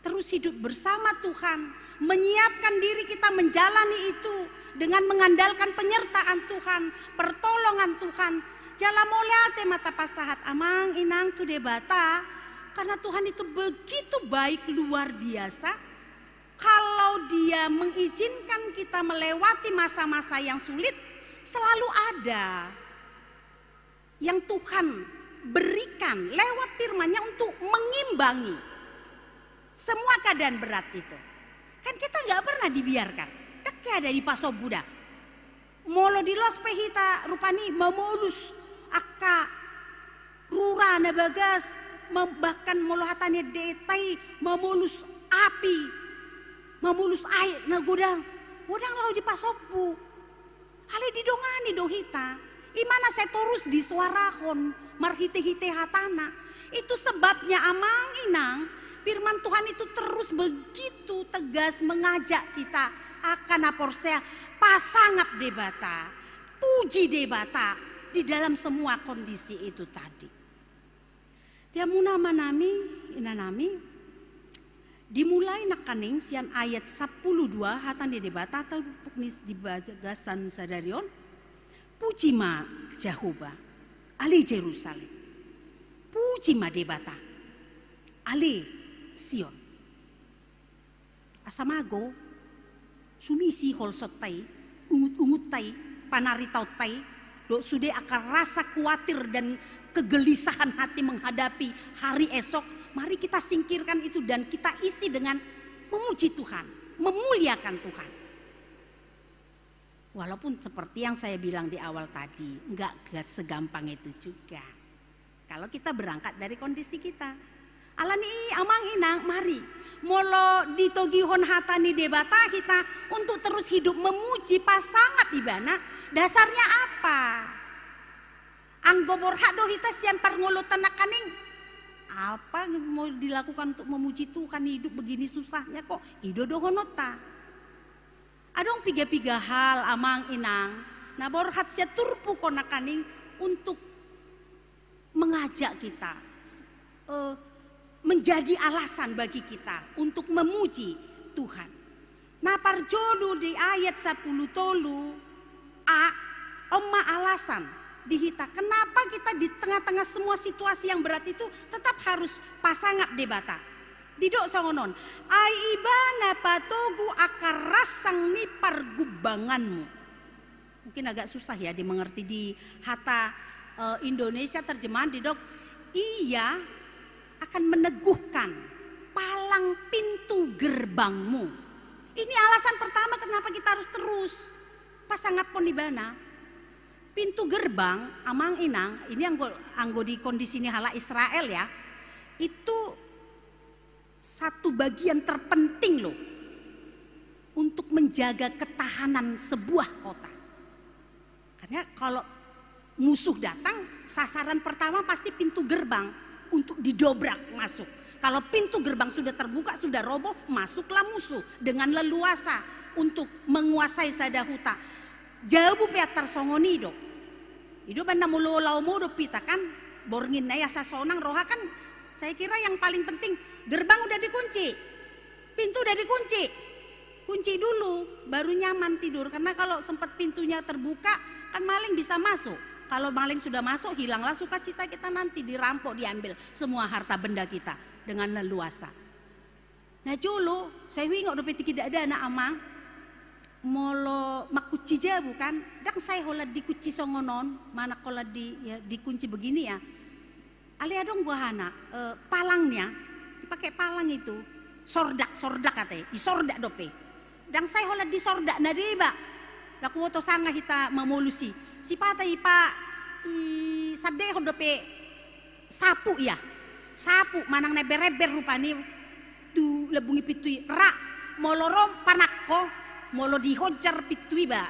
terus hidup bersama Tuhan, menyiapkan diri kita menjalani itu dengan mengandalkan penyertaan Tuhan, pertolongan Tuhan. Jala mauliate ma tapasahat, amang inang, tu Debata, karena Tuhan itu begitu baik, luar biasa. Kalau Dia mengizinkan kita melewati masa-masa yang sulit, selalu ada yang Tuhan berikan lewat firman-Nya untuk mengimbangi semua keadaan berat itu. Kan kita nggak pernah dibiarkan. Dang ada dipasombu da. Molo di los pe hita rupani mamolus angka rura na bagas, mem-, bahkan molo hata ni ende-ende i mamolus api, mamolus aek na godang. Godang laho dipasombu. Alai didongani do hita, i ma na sai torus disoarahon marhite-hite hatana. Itu sebabnya, amang inang, firman Tuhan itu terus begitu tegas mengajak kita, angka na porsea, pasangap Debata, puji Debata di dalam semua kondisi itu tadi. Di hamu amanami, inanami, Dimulai nangkaning sian ayat sampulu dua hata ni Debata, turpuk ni di bagasan sadari on. Puji ma Jahowa, ale Jerusalem. Puji ma Debata, ale Sion. Asa mago, sumisi holsonta i, ungut-ungunta i, panaritaonta i, dohot sude akar rasa kuatir dan kegelisahan hati menghadapi hari esok, mari kita singkirkan itu dan kita isi dengan memuji Tuhan, memuliakan Tuhan. Walaupun seperti yang saya bilang di awal tadi, nggak segampang itu juga. Kalau kita berangkat dari kondisi kita. Alani i, amang inang, mari. Molo ditogihon hata ni Debata hita untuk terus hidup memuji, pasangap ibana, dasarnya apa? Anggo borhat do hita sian parngoluonta nangkaning, apa mau dilakukan untuk memuji Tuhan, hidup begini susahnya kok, i do dohononta. Adong piga-piga hal, amang inang, na borhat sian turpuk on nangkaning untuk mengajak kita, eh, menjadi alasan bagi kita untuk memuji Tuhan. Na parjolo di ayat sampulu tolu a, on ma alasan di hita, kenapa kita di tengah-tengah semua situasi yang berat itu tetap harus pasangap Debata. Didok songon on, ai Ibana patogu akar ransang ni pargumbanganmu. Mungkin agak susah ya dimengerti di hata, eh, Indonesia, terjemahan didok, Ia akan meneguhkan palang pintu gerbangmu. Ini alasan pertama kenapa kita harus terus pasangaphon Ibana. Pintu gerbang, amang inang, ini anggo, anggo di kondisi ni halak Israel ya, itu satu bagian terpenting loh untuk menjaga ketahanan sebuah kota. Karena kalau musuh datang, sasaran pertama pasti pintu gerbang untuk didobrak masuk. Kalau pintu gerbang sudah terbuka, sudah roboh, masuklah musuh dengan leluasa untuk menguasai sada huta. Jabu pe tarsongon i do. I do umbahen na molo laho modom hita kan, borngin na i asa sonang roha kan, saya kira yang paling penting gerbang udah dikunci, pintu udah dikunci, kunci dulu, baru nyaman tidur. Karena kalau sempat pintunya terbuka, kan maling bisa masuk. Kalau maling sudah masuk, hilanglah sukacita kita nanti, dirampok, diambil semua harta benda kita dengan leluasa. Na jolo, sai huingot dope tingki dakdanak, amang. Molo mangkunci jabu kan, ndang sai holan dikunci songon on, manang holan di, ya, dikunci begini ya. Alai adong goarna, eh, palangnya, dipakai palang itu. Sordak, sordak ate, i sordak dope. Ndang sai holan disordak, na deba. Laho huboto sanga hita mamolus i. Sipata i pa, i sandehon dope sapu ia. Sapu manang na ember-ember rupani tu lambung ni pintu i, ra, molo ro panangko, molo dihonjar pintu i ba,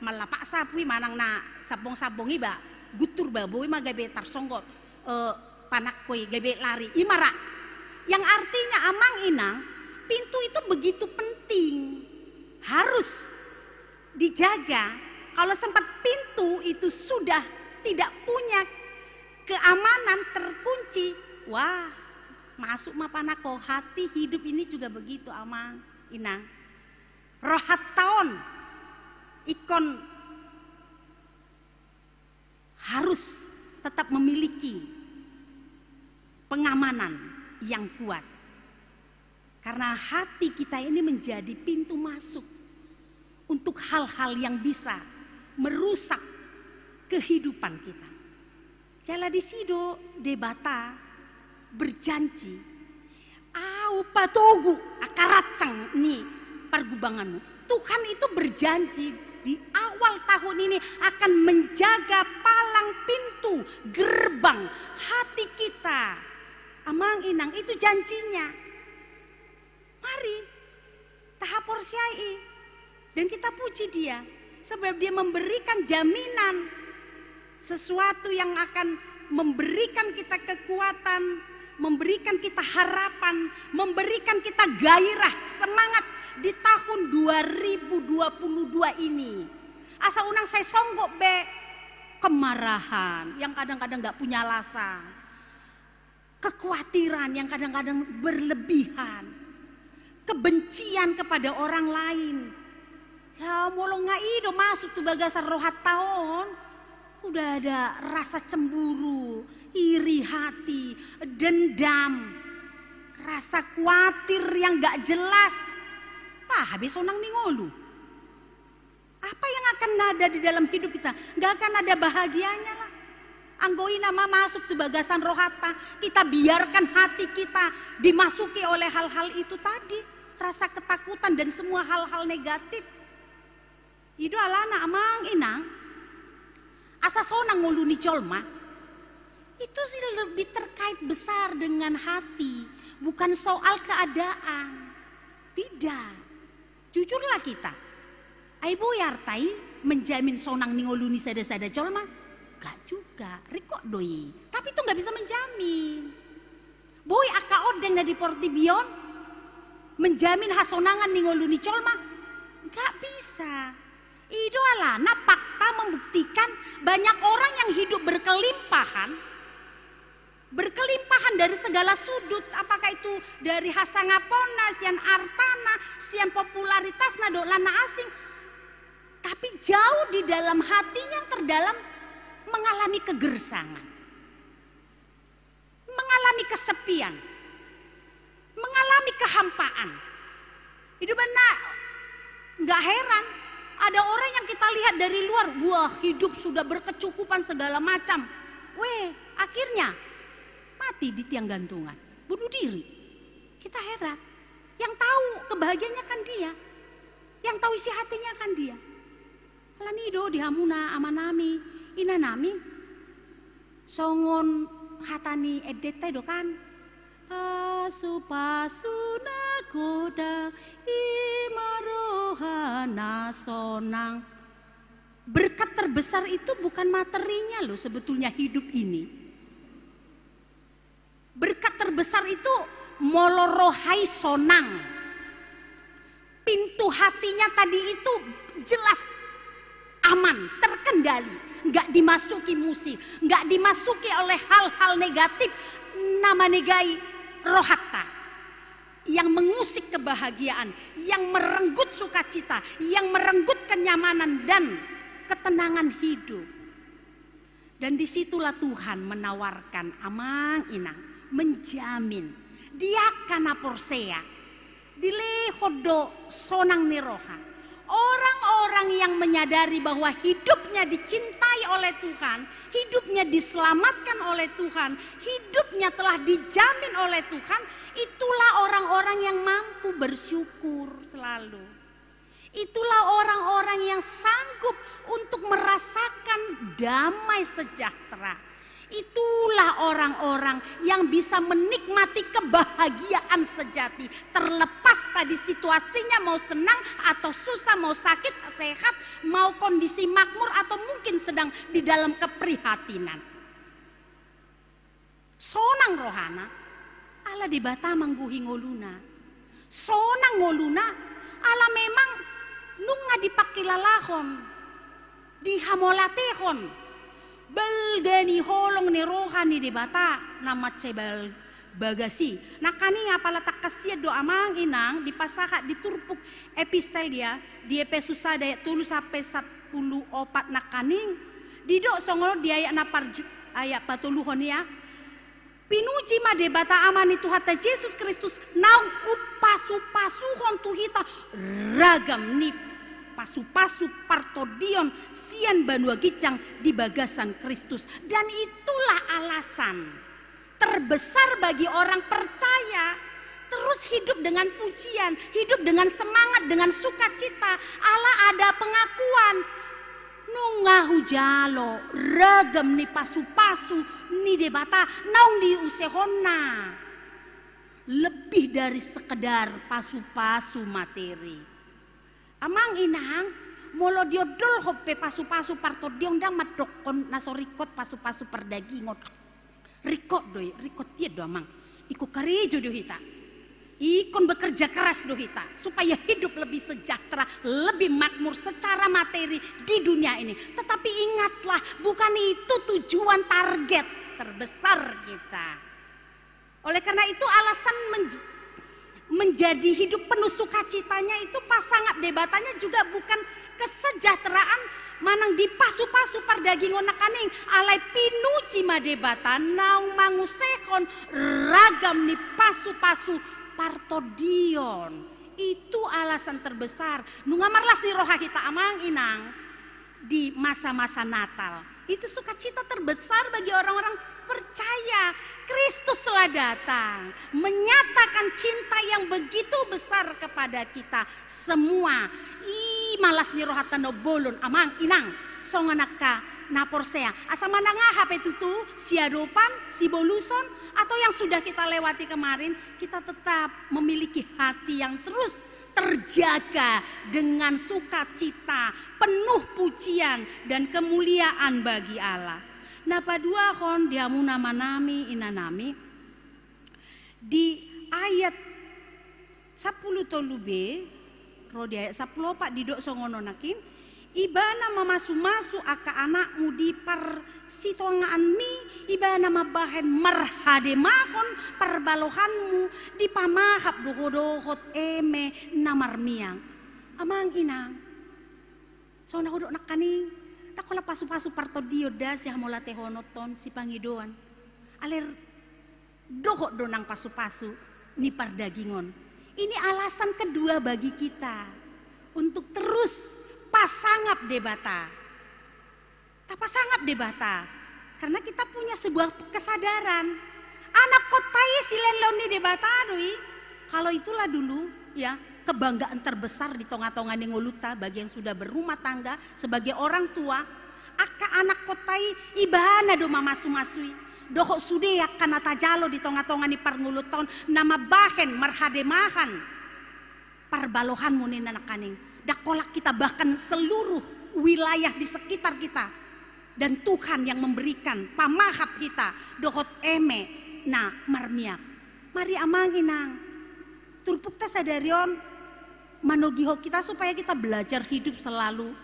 mallapak sapu i manang na sambong-sambong i ba, guntur ba, boi ma gabe tarsonggot, eh, panangko i gabe lari, i ma ra. Yang artinya, amang inang, pintu itu begitu penting, harus dijaga. Kalau sempat pintu itu sudah tidak punya keamanan, terkunci, wah, masuk ma panangko. Hati hidup ini juga begitu, amang inang. Rohanta on ingkon harus tetap memiliki pengamanan yang kuat. Karena hati kita ini menjadi pintu masuk untuk hal-hal yang bisa merusak kehidupan kita. Jala disi do Debata berjanji, Au patogu akar rancang ni pargumbanganmu. Tuhan itu berjanji di awal tahun ini akan menjaga palang pintu gerbang hati kita. Amang inang, itu janjinya. Mari, tahaporseai i. Dan kita puji Dia, sebab Dia memberikan jaminan, sesuatu yang akan memberikan kita kekuatan, memberikan kita harapan, memberikan kita gairah, semangat di tahun dua ribu dua puluh dua ini. Asa unang sai songgop be kemarahan yang kadang-kadang nggak punya alasan. Kekhawatiran yang kadang-kadang berlebihan. kebencian kepada orang lain. Lah, molo nga i do masuk tu bagasan rohanta on, udah ada rasa cemburu, iri hati, dendam, rasa kuatir yang gak jelas. Paha be sonang ni ngolu. Apa yang akan ada di dalam hidup kita? Gak akan ada bahagianya lah. Anggo i nama masuk tu bagasan rohanta, kita biarkan hati kita dimasuki oleh hal-hal itu tadi, rasa ketakutan dan semua hal-hal negatif. I do alana, amang inang, asa sonang ngolu ni jolma, itu sih lebih terkait besar dengan hati, bukan soal keadaan. Tidak. Jujurlah kita. Ai boi arta i menjamin sonang ni ngolu ni sada-sada jolma? Gak juga, ringkot do i. Tapi itu nggak bisa menjamin. Boi angka ondeng na di portibi on menjamin hasonangan ni ngolu ni jolma? Gak bisa. I do alana fakta membuktikan banyak orang yang hidup berkelimpahan, berkelimpahan dari segala sudut, apakah itu dari hasangaponna, sian artana, sian popularitasna dohot na asing, tapi jauh di dalam hatinya yang terdalam mengalami kegersangan, mengalami kesepian, mengalami kehampaan. Hidup anak, nggak heran. Ada orang yang kita lihat dari luar, wah, hidup sudah berkecukupan segala macam. Weh, akhirnya mati di tiang gantungan, bunuh diri. Kita heran. Yang tahu kebahagiaannya kan dia. Yang tahu isi hatinya kan dia. Alani do di hamuna amanami, inanami. Songon hata ni endenta do kan. Pasu-pasu na godang, i ma roha na sonang. Berkat terbesar itu bukan materinya loh sebetulnya hidup ini. Berkat terbesar itu molo roha i sonang. Pintu hatinya tadi itu jelas aman, terkendali, nggak dimasuki musuh, nggak dimasuki oleh hal-hal negatif na manegai rohanta, yang mengusik kebahagiaan, yang merenggut sukacita, yang merenggut kenyamanan dan ketenangan hidup. Dan disitulah Tuhan menawarkan, amang inang, menjamin, di angka na porsea, dilehon do sonang ni roha. Orang-orang yang menyadari bahwa hidupnya dicintai oleh Tuhan, hidupnya diselamatkan oleh Tuhan, hidupnya telah dijamin oleh Tuhan, itulah orang-orang yang mampu bersyukur selalu. Itulah orang-orang yang sanggup untuk merasakan damai sejahtera. Itulah orang-orang yang bisa menikmati kebahagiaan sejati, terlepas tadi situasinya mau senang atau susah, mau sakit, sehat, mau kondisi makmur atau mungkin sedang di dalam keprihatinan. Sonang rohana, ala Debata manggohi ngoluna. Sonang ngoluna, ala memang nunga dipangkilalahon, dihamauliatehon balga ni holong ni roha ni Debata na mansai bal-, bagas i. Nangkaning apala tangkas sian do, amang inang, dipasahat di turpuk epistel dia, di Epesus sada ayat tolu sampe sampulu opat nangkaning, didok songon on di ayat na parju-, ayat patoluhon ia. Pinuji ma Debata Ama ni Tuhanta Jesus Kristus, naung umpasupasuhon tu hita ragam ni pasupasu partondion sian banua ginjang di bagasan Kristus. Dan itulah alasan terbesar bagi orang percaya terus hidup dengan pujian, hidup dengan semangat, dengan sukacita. Ala ada pengakuan, nunga hujalo ragam ni pasupasu ni Debata naung diusehonna, lebih dari sekedar pasupasu materi. Amang inang, molo diondolhon pe pasupasu partondion, ndang mandokkon na so ringkot pasupasu pardagingon. Ringkot do i, ringkot ia do, amang. Ingkon karejo do hita. Ingkon bekerja keras do hita supaya hidup lebih sejahtera, lebih makmur secara materi di dunia ini. Tetapi ingatlah, bukan itu tujuan target terbesar kita. Oleh karena itu, alasan menj-, Menjadi hidup penuh sukacitanya itu pasangap Debatanya juga bukan kesejahteraan manang dipasu-pasu pardagingon nangkaning, alai pinuji ma Debata naung mangusehon ragam ni pasu-pasu partondion. Itu alasan terbesar. Nunga marlas ni roha hita amang inang di masa-masa Natal. Itu sukacita terbesar bagi orang-orang percaya. Kristus telah datang, menyatakan cinta yang begitu besar kepada kita semua. I malas ni rohanta na bolon amang inang, songon angka na porsea. Asa manang aha pe tutu, siadopan, siboluson, atau yang sudah kita lewati kemarin, kita tetap memiliki hati yang terus terjaga dengan sukacita, penuh pujian dan kemuliaan bagi Allah. Na paduahon di hamu amanami, inanami, di ayat sampulu tolu b, ro di ayat sampulu opat didok songon on nangkin, Ibana mamasu-masu angka anakmu di parsitongaanmi, Ibana mambahen marhademahon parbalohanmu, dipamahap do ho dohot eme na marmiang. Amang inang, songon na hudok nangkaning, ndang holan pasu-pasu partondion da sihamauliatehononton, sipangidoan. Alai dohot do nang pasu-pasu ni pardagingon. Ini alasan kedua bagi kita untuk terus pasangap Debata. Tapasangap Debata karena kita punya sebuah kesadaran. Anak kota i sileanlaon ni Debata do i. Kalau itulah dulu, ya, kebanggaan terbesar di tonga-tonga ni ngolunta bagi yang sudah berumah tangga sebagai orang tua. Angka anak kota i ibana do mamasu-masui. Dohot sude angka na tajalo di tonga-tonga ni parngoluonta on na mambahen marhademahan parbalohanmu ninna nangkaning. Ndang holan hita, bahkan seluruh wilayah di sekitar kita. Dan Tuhan yang memberikan pamahap hita dohot eme na marmiang. Mari amang inang, turpukta sadari on manogihon kita supaya kita belajar hidup selalu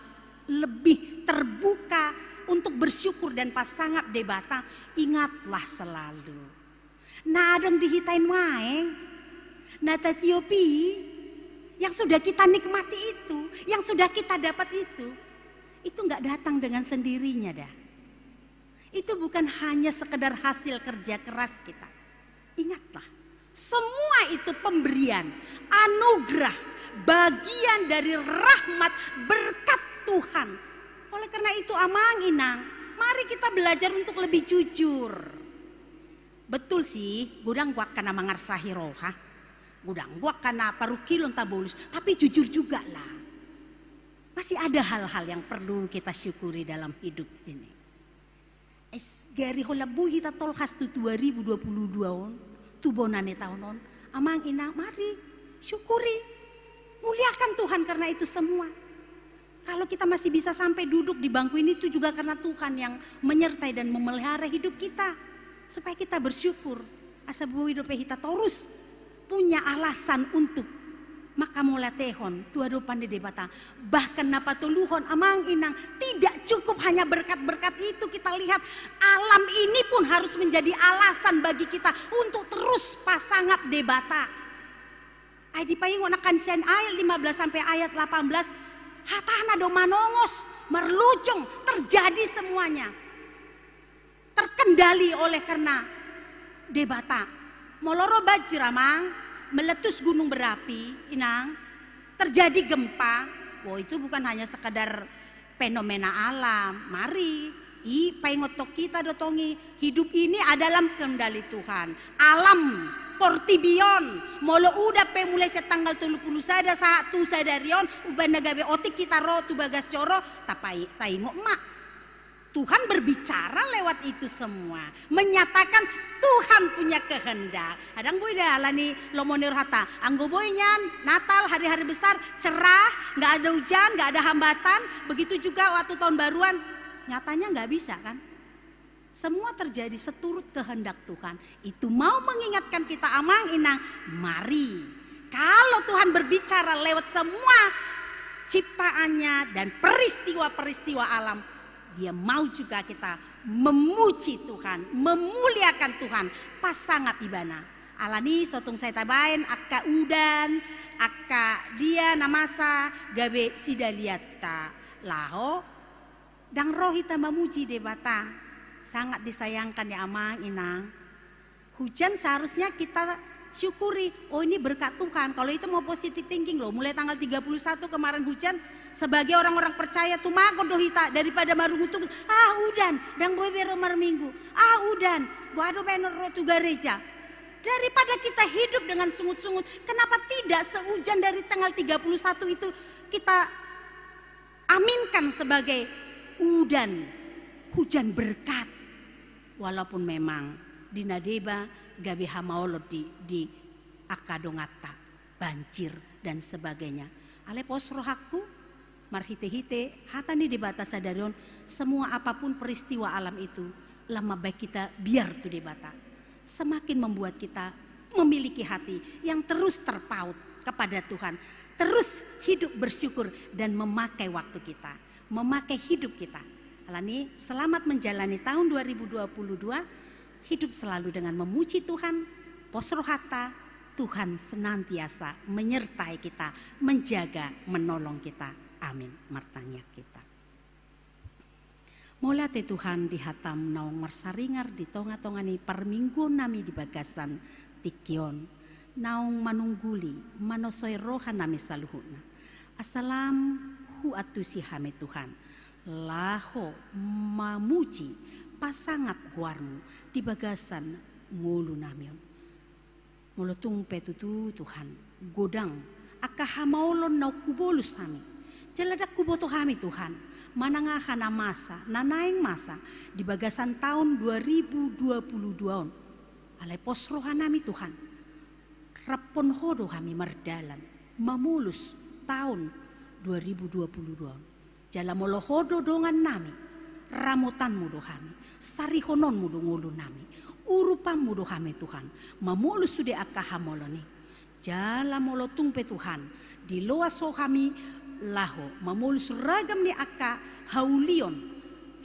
lebih terbuka untuk bersyukur dan pasangap Debata. Ingatlah selalu, na adong di hita i nuaeng, na tatiop i, yang sudah kita nikmati itu, yang sudah kita dapat itu, itu nggak datang dengan sendirinya dah. Itu bukan hanya sekedar hasil kerja keras kita. Ingatlah, semua itu pemberian, anugerah, bagian dari rahmat, berkat Tuhan. Oleh karena itu, amang inang, mari kita belajar untuk lebih jujur. Betul sih, godang do angka na mangarsahi roha, godang do angka na parungkilon tabolus, tapi jujur juga lah. Masih ada hal-hal yang perlu kita syukuri dalam hidup ini. Es, gari holan boi hita tolhas tu dua ribu dua puluh dua on, tu bona ni taon on. Amang inang, mari syukuri, muliakan Tuhan karena itu semua. Kalau kita masih bisa sampai duduk di bangku ini, itu juga karena Tuhan yang menyertai dan memelihara hidup kita. Supaya kita bersyukur. Asa boi dope hita torus punya alasan untuk manghamauliatehon tu adopan ni Debata. Bahkan na patoluhon, amang inang, tidak cukup hanya berkat-berkat itu kita lihat, alam ini pun harus menjadi alasan bagi kita untuk terus pasangap Debata. Ai dipaingot nangkin sian ayat lima belas sampai ayat delapan belas, hatana do manongos, marlujung, terjadi semuanya. Terkendali oleh karena Debata. Molo ro banjir, amang, meletus gunung berapi, inang, terjadi gempa, wah, itu bukan hanya sekedar fenomena alam. Mari, i, paingothon hita do tong i, hidup ini adalah kendali Tuhan. Alam, portibi on, molo udan pe mulai sian tanggal tolu pulu sada sahat tu sadari on, umbahen na gabe otik hita ro tu bagas joro, tapai-, taingot ma. Tuhan berbicara lewat itu semua, menyatakan Tuhan punya kehendak. Ndang boi da alani lomo ni rohanta. Anggo boi nian Natal, hari-hari besar, cerah, nggak ada hujan, nggak ada hambatan. Begitu juga waktu tahun baruan, nyatanya nggak bisa kan. Semua terjadi seturut kehendak Tuhan. Itu mau mengingatkan kita, amang inang, mari. Kalau Tuhan berbicara lewat semua ciptaannya dan peristiwa-peristiwa alam, Dia mau juga kita memuji Tuhan, memuliakan Tuhan, pasangap Ibana. Alani so tung sai tabaen angka udan, angka dia na masa gabe sidalianta. Laho, ndang ro hita mamuji Debata. Sangat disayangkan ya amang inang. Hujan seharusnya kita syukuri, oh ini berkat Tuhan. Kalau itu mau positive thinking loh, mulai tanggal tiga puluh satu kemarin hujan, sebagai orang-orang percaya tumagon do hita daripada marungutungut, ah udan, ndang boi be ro marminggu, ah udan, boha do baen ro tu gareja. Daripada kita hidup dengan sungut-sungut, kenapa tidak seujan dari tanggal tiga puluh satu itu kita aminkan sebagai udan, hujan berkat? Walaupun memang di na deba gabe hamaolon di, di angka donganta, banjir dan sebagainya. Alai pos rohangku, marhite-hite hata ni Debata sadari on, semua apapun peristiwa alam itu, lam mambaen hita biar tu Debata, semakin membuat kita memiliki hati yang terus terpaut kepada Tuhan, terus hidup bersyukur dan memakai waktu kita, memakai hidup kita. Alani, selamat menjalani tahun dua ribu dua puluh dua. Hidup selalu dengan memuji Tuhan, pos rohanta, Tuhan senantiasa menyertai kita, menjaga, menolong kita. Amin. Martangiang hita. Mauliate Tuhan di hataM naung marsaringar di tonga-tonga ni parmingguon nami di bagasan tingki on, naung manungguli, manosoi roha nami saluhutna. Asa lam huantusi hami Tuhan, laho mamuji, pasangap goarMu di bagasan ngolu nami on. Molo tung pe tutu Tuhan, godang angka hamaolon naung hubolus hami, jala ndang huboto hami Tuhan, manang aha na masa, na naeng masa di bagasan taon dua ribu dua puluh dua on. Alai pos roha nami Tuhan, raphon Ho do hami mardalan, mamolus taon dua ribu dua puluh dua on. Jala molo Ho do dongan nami, ramotanMu do hami, sarihononMu do ngolu nami, urupanMu do hami Tuhan, mamolus sude angka hamaolon i. Jala molo tung pe Tuhan, diloas Ho hami laho mamolus ragam ni angka haulion,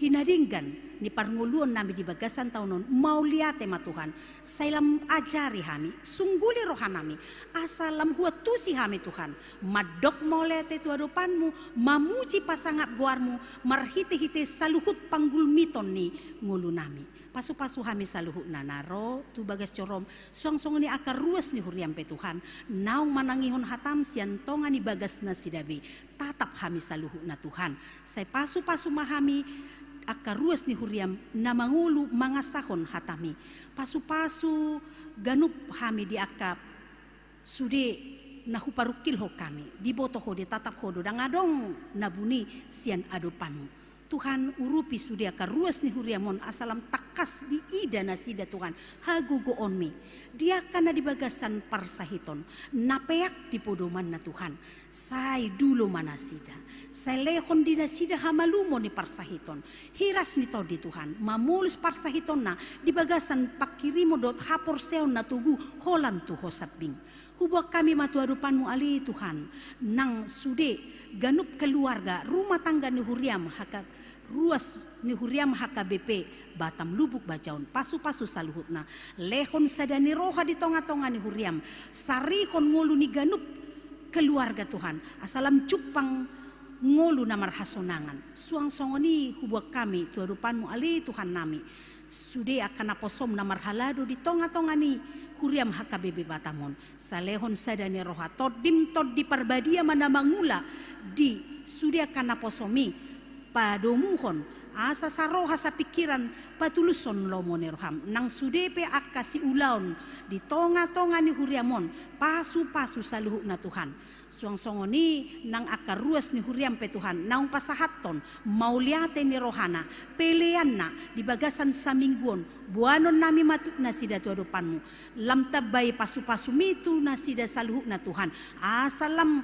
hinadenggan ni parngoluon nami di bagasan taon on, mauliate ma Tuhan, sai lam ajari hami, sungguli roha nami, asa lam huantusi hami Tuhan, mandok mauliate tu adopanMu, mamuji pasangap goarMu, marhite-hite saluhut panggulmiton ni ngolu nami. Pasu-pasu hami saluhutna na ro tu bagas joroM, suang songon i angka ruas ni huriaM pe Tuhan, naung manangihon hataM sian tonga ni bagas nasida be, tatap hami saluhutna Tuhan. Sai pasu-pasu ma hami angka ruas ni huriaM na mangolu mangasahon hataMi. Pasu-pasu ganup hami di angka sude na huparungkilhon hami, diboto Ho, ditatap Ho do, ndang adong na buni sian adopanMu. Tuhan, urupi sude angka ruas ni huriaM on, asa lam tangkas diida nasida Tuhan hagogoonMi. Di angka na di bagasan parsahiton, na peak di podomanna Tuhan, sai dulo ma nasida, sai lehon di nasida hamalumon ni parsahiton, hiras ni tondi Tuhan, mamolus parsahitonna di bagasan panghirimon dohot haporseaon na togu holan tu Ho sambing. Huboan hami ma tu adopanMu ale Tuhan, nang sude ganup keluarga, rumah tangga ni huriaM, haka-, ruas ni huriaM H K B P Batam Lubuk Bajaon, pasu-pasu saluhutna, lehon sada ni roha di tonga-tonga ni huriaM, sarihon ngolu ni ganup keluarga Tuhan, asa lam jumpang ngolu na marhasonangan. Suang songon i huboan hami tu adopanMu ale Tuhan nami, sude angka naposoM na marhalado di tonga-tonga ni huriaM H K B P Batam on, sai lehon sada ni roha, TondiM Tondi Parbadia ma na mangula di sude angka naposoMi, padomuhon, asa saroha sapingkiran, patulushon lomo ni rohaM, nang sude pe angka siulaon di tonga-tonga ni huriaM on, pasu-pasu saluhutna Tuhan. Suang songon i nang angka ruas ni huriaM pe Tuhan, naung pasahathon mauliate ni rohana, peleanna di bagasan saminggu on, boanon nami ma tu nasida tu adopanMu, lam tambai pasu-pasuMi tu nasida saluhutna Tuhan, asa lam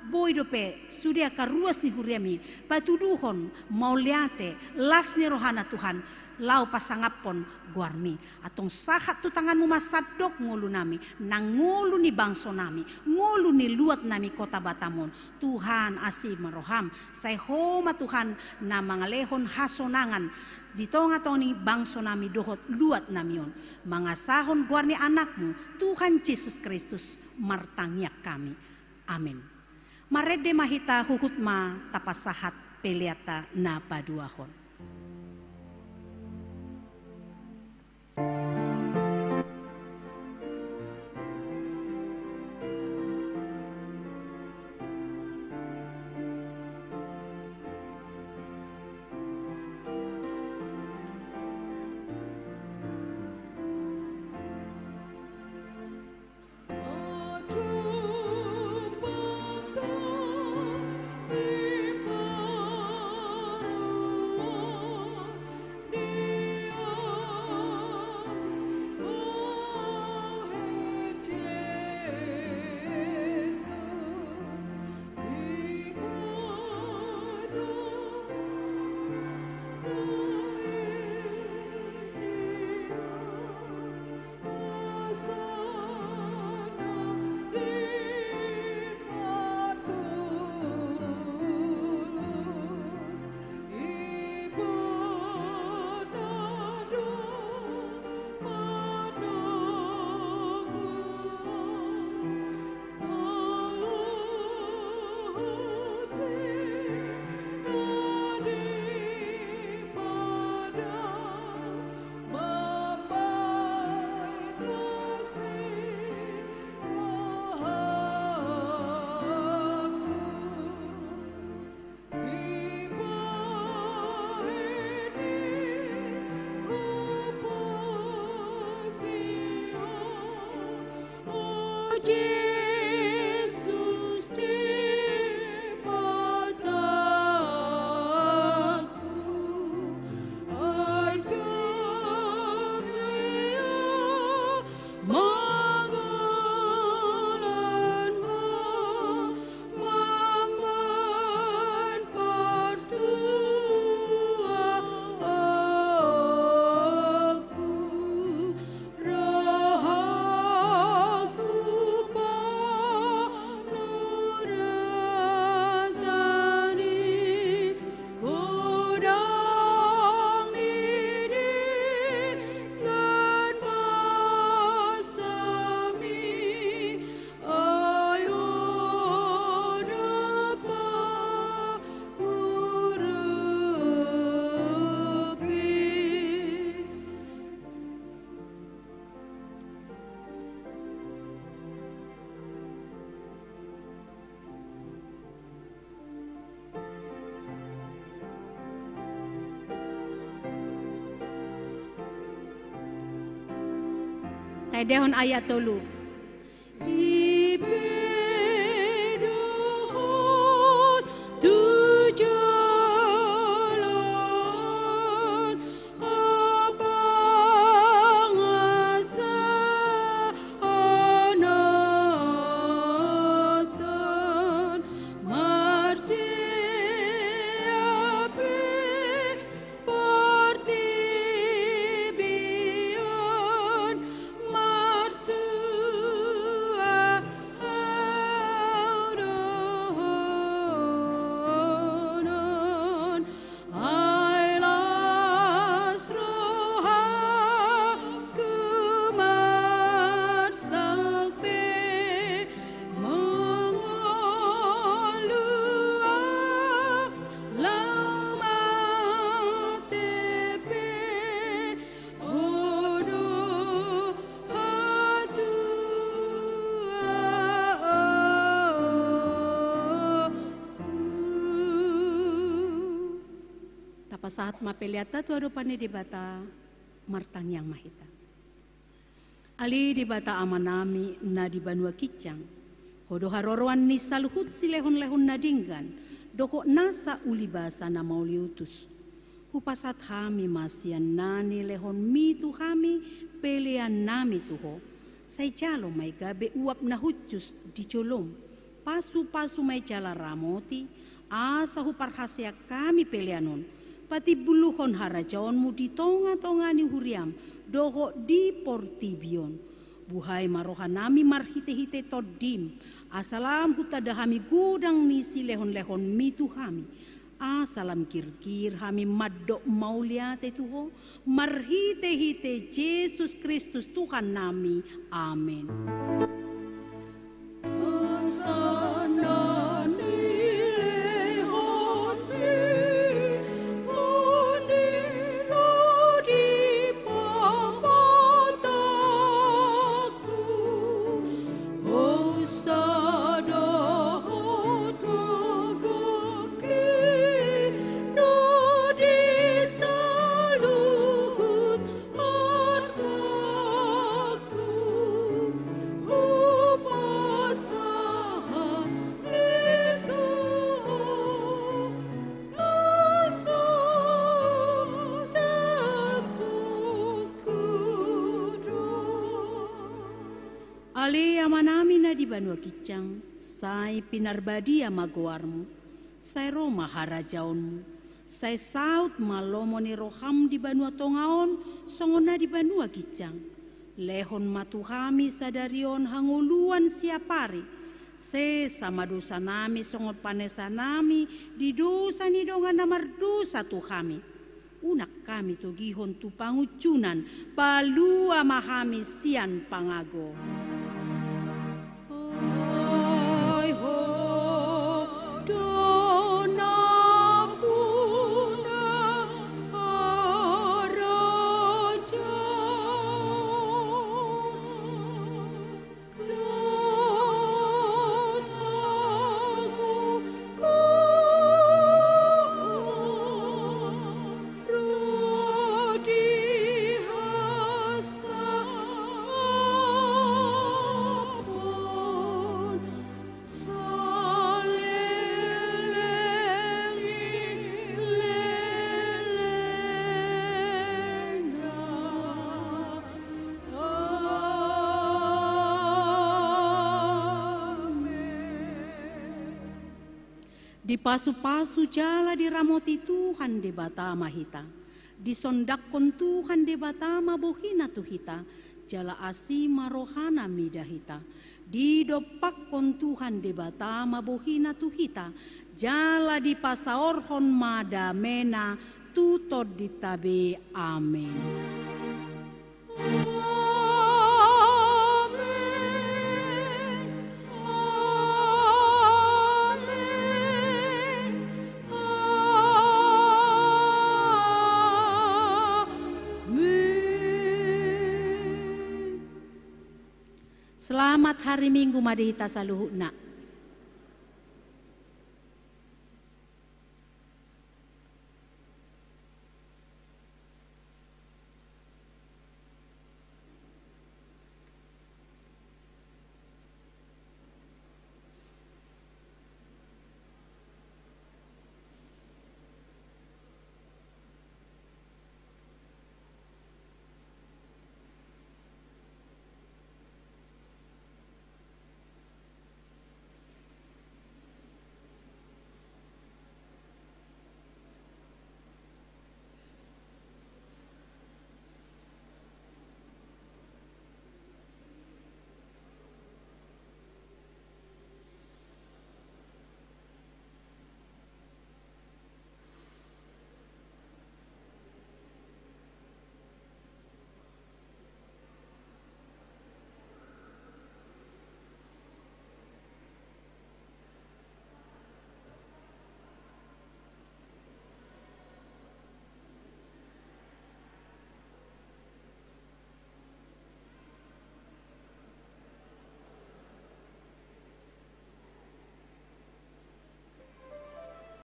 boi dope sude angka ruas ni huriaMi patuduhon mauliate, las ni rohana Tuhan, laho pasangaphon goarmi. Antong sahat tu tanganmu ma sandok ngolunami, nang ngolu ni bangsonami, ngolu ni luatnami Kota Batam on. Tuhan, asi ma roham, sai Ho ma Tuhan na mangalehon hasonangan di tongatonga ni bangsonami dohot luatnami on. Mangasahon goar ni Anakmu, Tuhan Jesus Kristus, martangiang hami. Amen. Marende ma hita, huhut ma tapasahat peleanta na paduahon. Taendehon ayat tolu. Tapasahat ma peleanta tu adopan ni Debata, martangiang ma hita. Ale Debata Amanami na di banua ginjang, Ho do haroroan ni saluhut silehonlehon na denggan, dohot nasa ulibasa na mauliutus. Hupasahat hami ma sian na nilehonmi tu hami peleannami tu Ho. Sai jalo ma i gabe uap na hushus di jolom. Pasupasu ma i jala ramoti, asa huparhaseang hami pelean on, Patimbulhon harajaonmu di tonga-tonga ni huriam dohot di portibi on. Buhai ma rohanami marhite-hite Tondim, asa lam hutanda hami godang ni silehon-lehonmi tu hami. Asa lam girgir hami mandok mauliate tu Ho, marhite-hite Jesus Kristus Tuhannami. Amen. Ale Amanami na di banua ginjang, sai pinarbadia ma goarmu, sai ro ma harajaonmu, sai saut ma lomo ni roham di banua tonga on, songon na di banua ginjang. Lehon ma tu hami sadari on hangoluan siapari, sesa ma dosanami songon panesanami di dosa ni dongan na mardosa tu hami. Unang hami togihon tu pangunjunan, palua ma hami sian pangago. Ai Ho do nampuna harajaon. Amen. Dipasu-pasu jala diramoti Tuhan Debata ma hita. Disondanghon Tuhan Debata ma bohina tu hita, jala asi ma rohana mida hita. Didompakhon Tuhan Debata ma bohina tu hita, jala dipasaorhon ma damena tu tondinta be. Amen. Amen. Amen. Amen. Selamat hari Minggu ma di hita saluhutna.